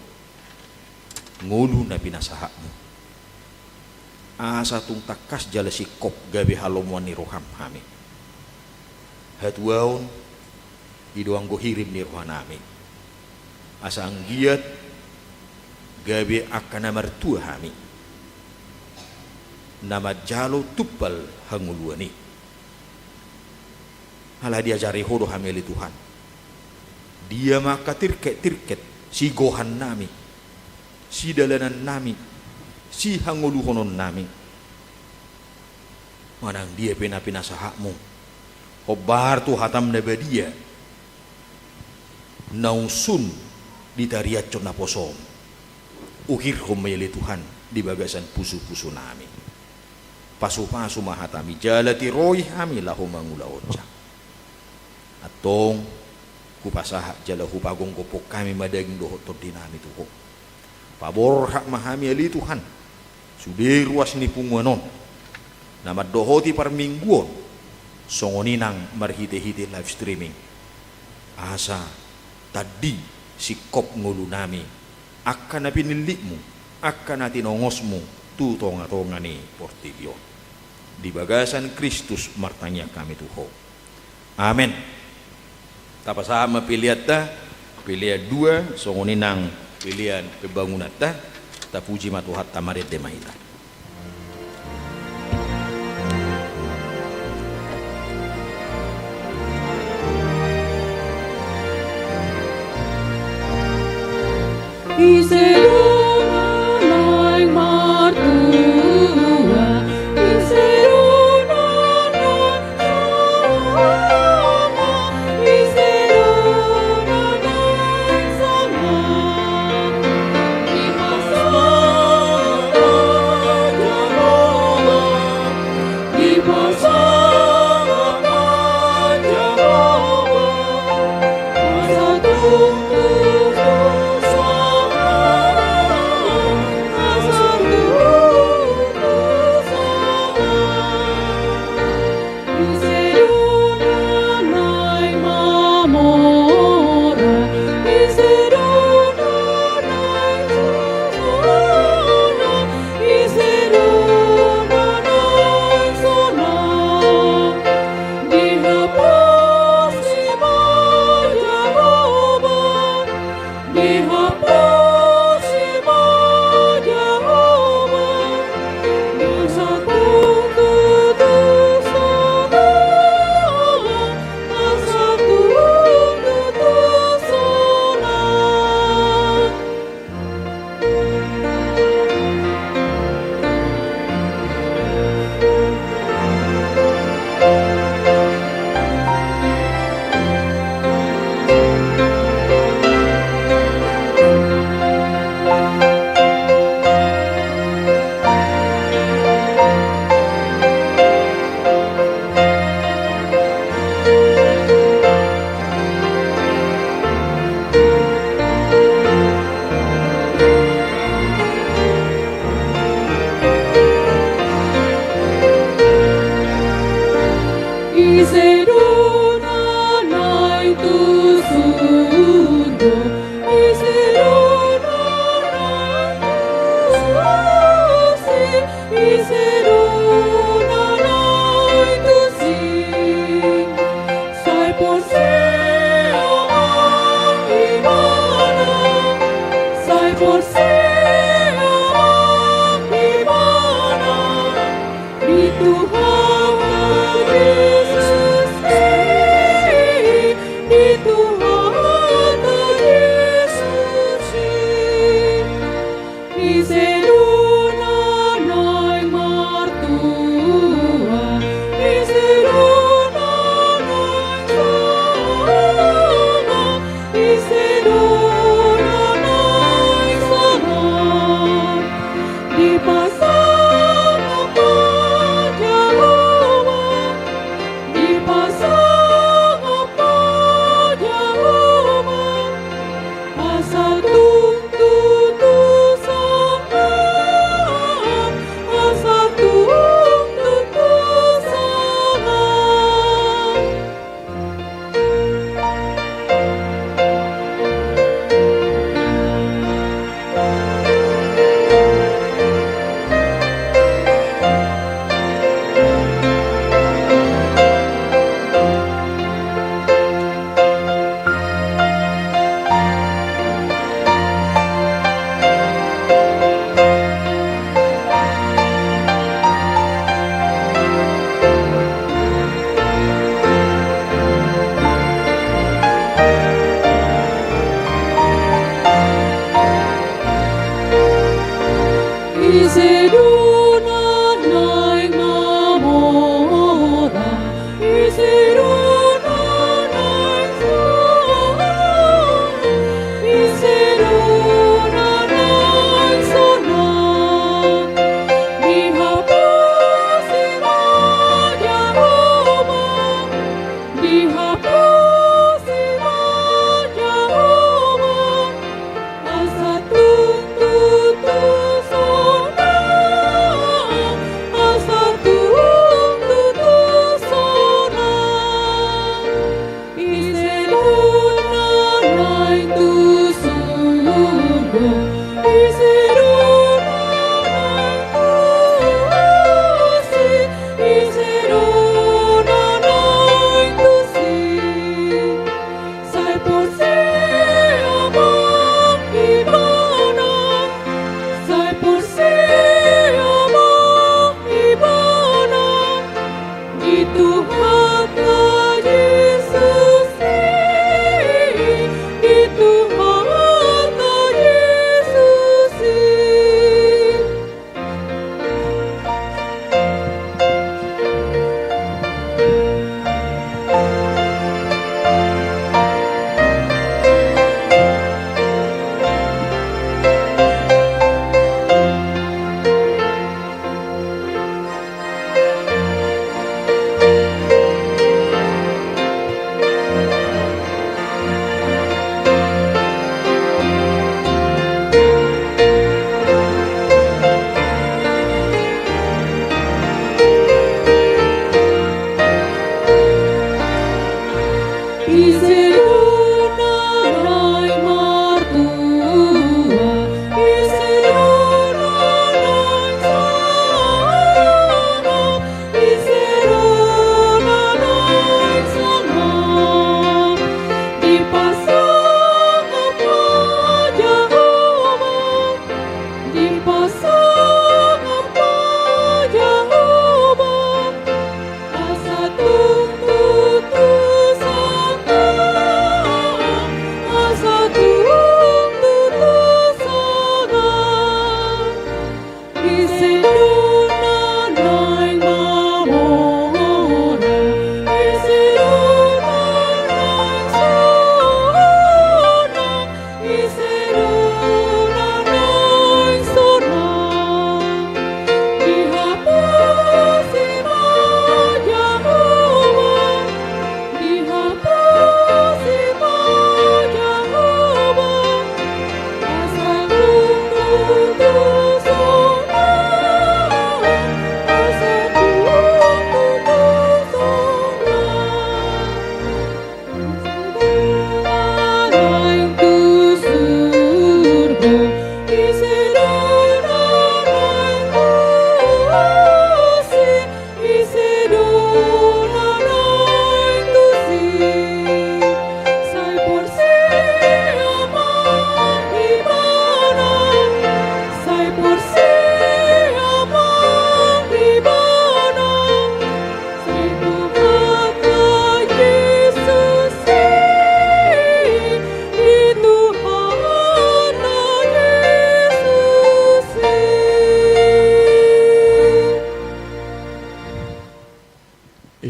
ngolu na pinasahatmu. Asa tung tangkas jala singkop gabe halomoan ni roham hami. Hatuaon i do anggo hirim ni rohanami. Asa anggiat gabe angka na martua hami, na manjalo tumpal hangoluan i. Ala diajari Ho do hami ale Tuhan. Dia ma angka tirket-tirket sigohannami, sidalanannami, sihangoluhononnami. Manang dia pe na pinasahatmu, hombar tu hatam na badia, naung sun ditariashon naposom. Ukirhon ma i ale Tuhan di bagasan pusu-pusunami. Pasu-pasu ma hatami jala tiroi hami laho mangulahonsa. Antong, hupasahat jala hupagomgophon hami ma daging dohot tondinami tu Ho. Paborhat ma hami ale Tuhan, sude ruas ni punguan on, na mandohoti parmingguon, songon i nang marhite-hite live streaming. Asa tandi singkop ngolunami, angka na pinillitmu, angka na tinongosmu tu tonga-tonga ni portibi on. Di bagasan Kristus martangiang hami tu Ho. Amen. Tapasahat ma peleanta, pelean dua, songon i nang pelean pembangunanta. Tapuji ma Tuhanta, marende ma hita. Ise do na naeng martua, ise do na naeng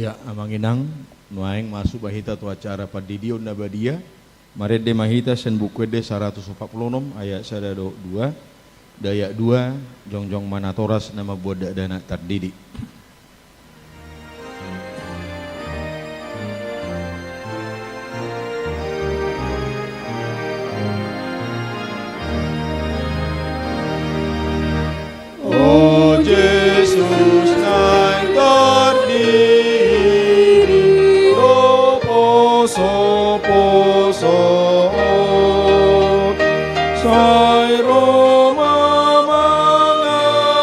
Ya, amang inang, nuaeng masuk ma hita tu acara Pandidion na Badia. Marende ma hita sian Buku Ende saratus opat pulu onom ayat sada dohot dua, ayat dua, jongjong ma natoras na mambuat dakdanak tardidi. O Jesus naeng tardidi do posoposo, sai ro ma mangalili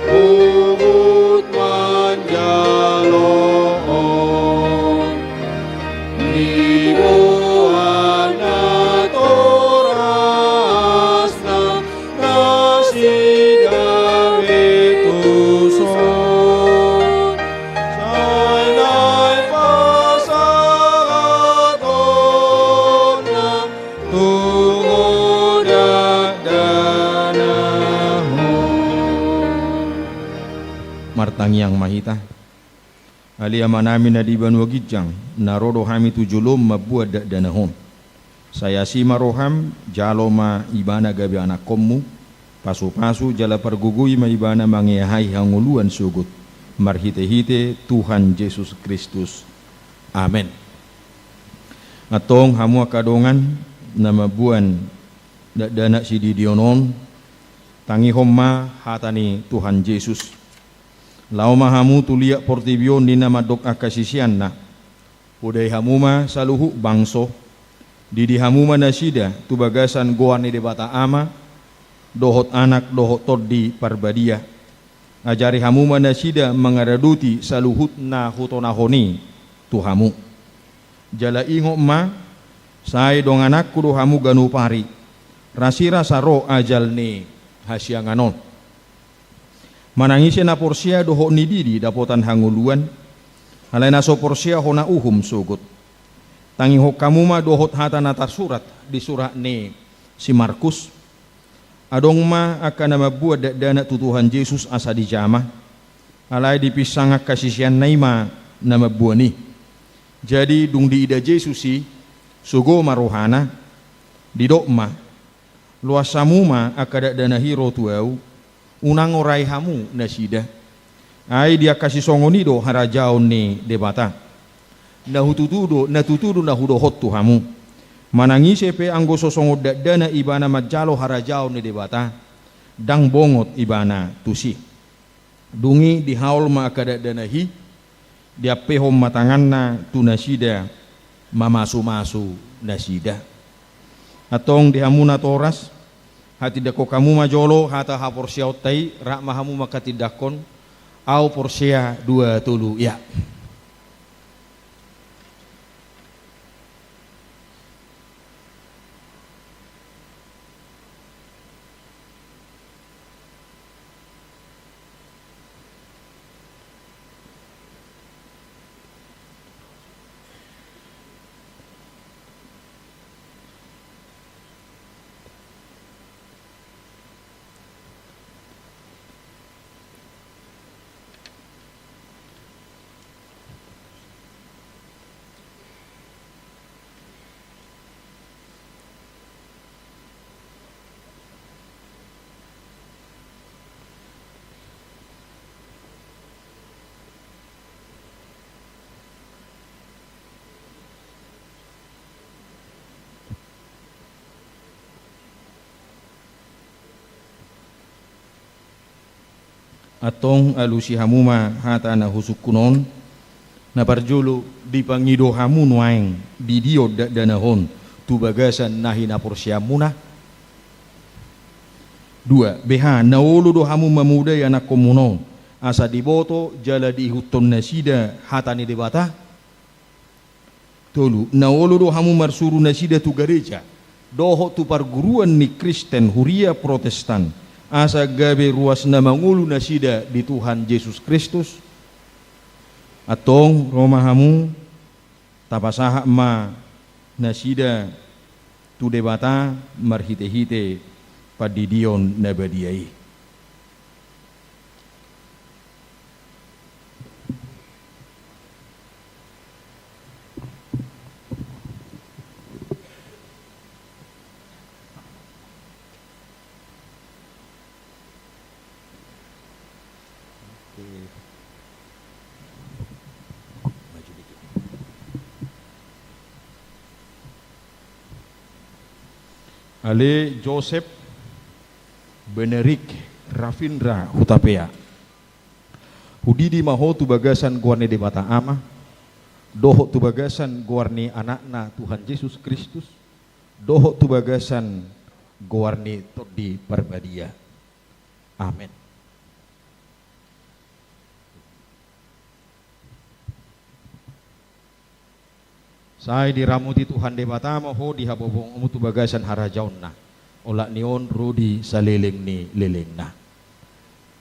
huhut manjalo di boan natorasna nasida be tu son, sai naeng pasahatonna tu ho dakdanak on. Martangiang ma hita. Ale Amanami na di banua ginjang, na ro do hami tu jolom mambuat dakdanak on. Sai asi ma roham, jalo ma ibana gabe anakkonmu, pasupasu jala pargogoi ma ibana mangeahai hangoluan sogot. Marhitehite Tuhan Jesus Kristus. Amen. Antong hamu angka dongan na mamboan dakdanak sididion on, tangihon ma hata ni Tuhan Jesus. Laho ma hamu tu liat portibi on ninna mandok angka siseanna. Podai hamu ma saluhut bangso. Didi hamu ma nasida tu bagasan goar ni Debata Ama, dohot Anak, dohot Tondi Parbadia. Ajari hamu ma nasida mangaradoti saluhut na hutonahon i tu hamu. Jala ingot ma, sai dongananku do hamu ganup ari, rasirasa ro ajal ni hasiangan on. Manang ise na porsea dohot nididi dapotan hangoluan, alai na so porsea hona uhum sogot. Tangihon hamu ma dohot hata na tarsurat di surat ni si Markus. Adong ma angka na mamboan dakdanak tu Tuhan Jesus asa dijama, alai dipinsang angka siseanna i ma na mamboan i. Jadi dung diida Jesus i, sogo ma rohana, didok ma, loas hamu ma angka dakdanak i ro tu ahu, unang orai hamu nasida. Ai di angka sisongon i do harajaon ni Debata. Na hututu do, na tutu do na hudohot tu hamu. Manang ise pe anggo so songon dakdanak ibana manjalo harajaon ni Debata, ndang bongot ibana tusi. Dung i dihaol ma angka dakdanak i, diampehon ma tanganna tu nasida, mamasumasu nasida. Antong di hamu natoras, hatindangkon hamu ma jolo hata haporseaonta i, rap ma hamu manghatindangkon, ahu porsea dua tolu ya. Antong alusi hamu ma hata na husungkun on. Na parjolo, dipangido hamu nuaeng didion dakdanak on tu bagasan na hinaporseaonmuna? Dua, beha na olo do hamu mamodai anakkonmuna on asa diboto jala diihuthon nasida hata ni Debata? Tolu, na olo do hamu marsuru nasida tu gareja dohot tu parguruan ni Kristen huria Protestan, asa gabe ruas na mangolu nasida di Tuhan Jesus Kristus? Antong ro ma hamu, tapasahat ma nasida tu Debata marhitehite Pandidion na Badia i. Oke. Maju dikit. Ale Josep Benerik Rafindra Hutapea. Hudidi ma ho tu bagasan goar ni Debata Ama, dohot tu bagasan goar ni Anakna Tuhan Jesus Kristus, dohot tu bagasan goar ni Tondi Parbadia. Amen. Sai diramoti Tuhan Debata ma ho di haboaboaonmu tu bagasan harajaonna, olat ni on ro di saleleng ni lelengna.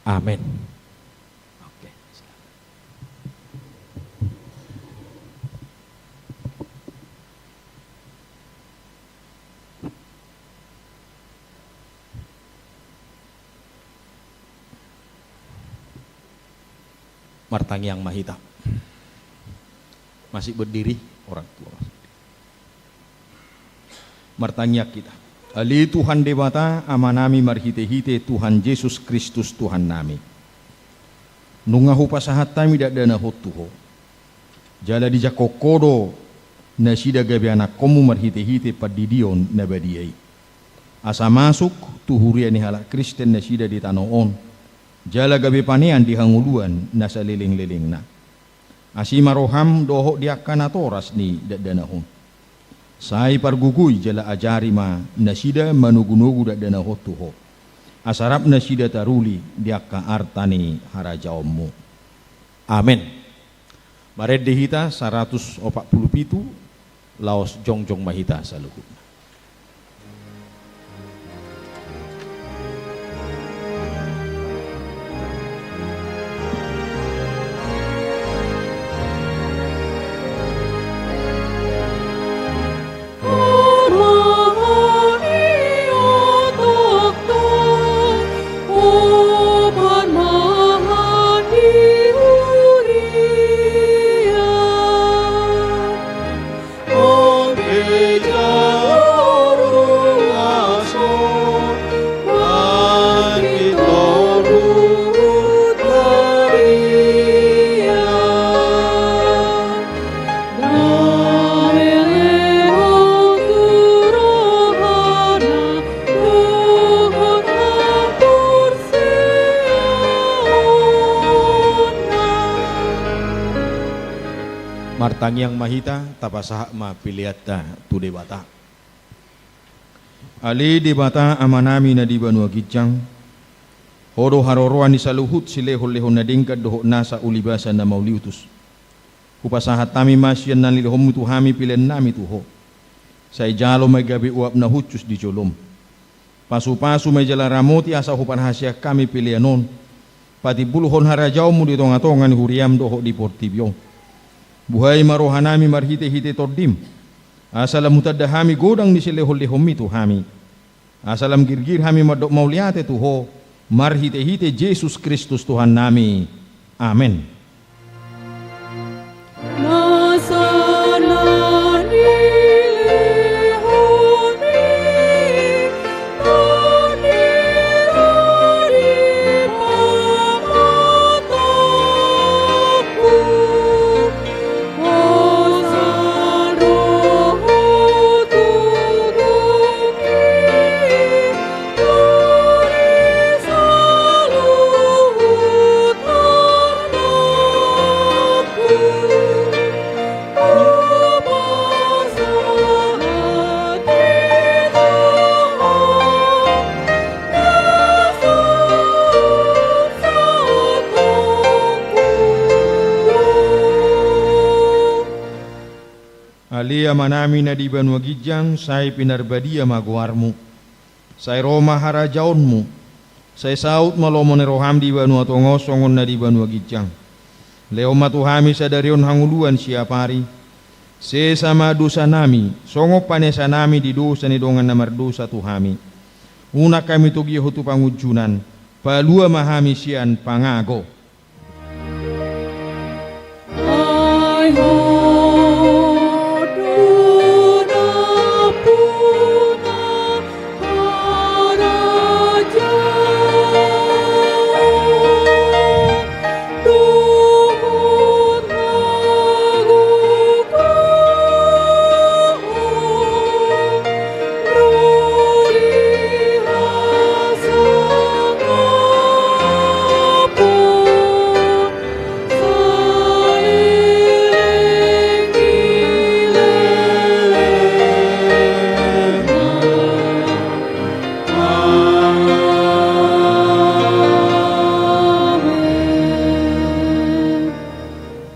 Amen. Oke, silakan. Martangiang ma hita. Masih berdiri orang tua. Martangiang hita. Ale Tuhan Debata, Amanami marhitehite Tuhan Jesus Kristus Tuhannami. Nunga hupasahat hami dakdanak on tu Ho. Jala dijangkon Ho do nasida gabe anakkonmu marhitehite pandidion na badia i. Asa masuk tu huria ni halak Kristen nasida di tano on, jala gabe panean di hangoluan na saleleng-lelengna. Asi ma roham dohot di angka natoras ni dakdanak on. Sai pargogoi jala ajari ma nasida manogunogu dakdanak on tu Ho. Asa rap nasida taruli di angka arta ni harajaonmu. Amen. Marende hita saratus opat pulu pitu, laos jongjong ma hita saluhutna. Martangiang ma hita, tapasahat ma peleanta tu Debata. Ale Debata Amanami na di banua ginjang, Ho do haroroan ni saluhut silehonlehon na denggan dohot nasa ulibasa na mauliutus. Hupasahat hami ma sian na nilehonmu tu hami peleannami tu Ho. Sai jalo ma i gabe uap na hushus di jolom. Pasupasu ma i jala ramoti asa huparhaseang hami pelean on patimbulhon harajaonmu di tongatonga ni huriam dohot di portibi on. Buhai ma rohanami marhitehite Tondim, asa lam hutanda hami godang ni silehonlehonmi tu hami. Asa lam girgir hami mandok mauliate tu Ho, marhitehite Jesus Kristus Tuhannami. Amen. Ale Amanami na di banua ginjang, sai pinarbadia ma goarmu. Sai ro ma harajaonmu. Sai saut ma lomo ni roham di banua tonga on songon na di banua ginjang. Lehon ma tu hami sadari on hangoluan siapari. Sesa ma dosanami, songon panesanami di dosa ni dongan na mardosa tu hami. Unang hami togihon tu pangunjunan, palua ma hami sian pangago.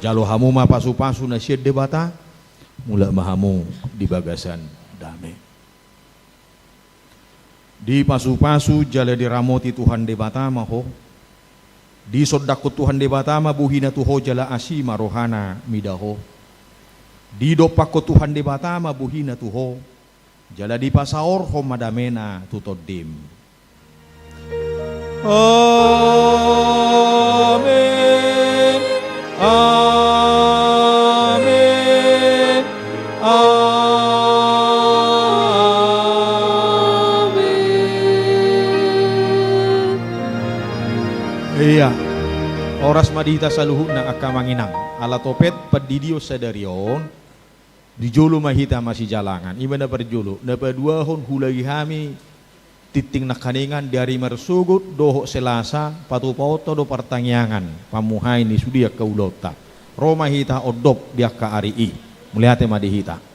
Jalo hamu ma pasu-pasu na sian Debata, mulak ma hamu di bagasan dame. Dipasupasu jala diramoti Tuhan Debata ma ho. Disondangkon Tuhan Debata ma bohina tu ho jala asi ma rohana mida ho. Didompakkon Tuhan Debata ma bohina tu ho. Jala dipasaorhon ma damena tu tondim. Amen. Amen. Amen. Ia. Horas ma di hita saluhutna angka amang inang. Ala topet pandidion sadari on, di jolo ma hita masijalangan. Ima na parjolo, na paduahon huulahon hami tingting nangkiningan di ari marsogot dohot Selasa, patupaonta do partangiangan pamuhai ni sude angka ulaonta. Ro ma hita ondop di angka ari i. Mauliate ma di hita.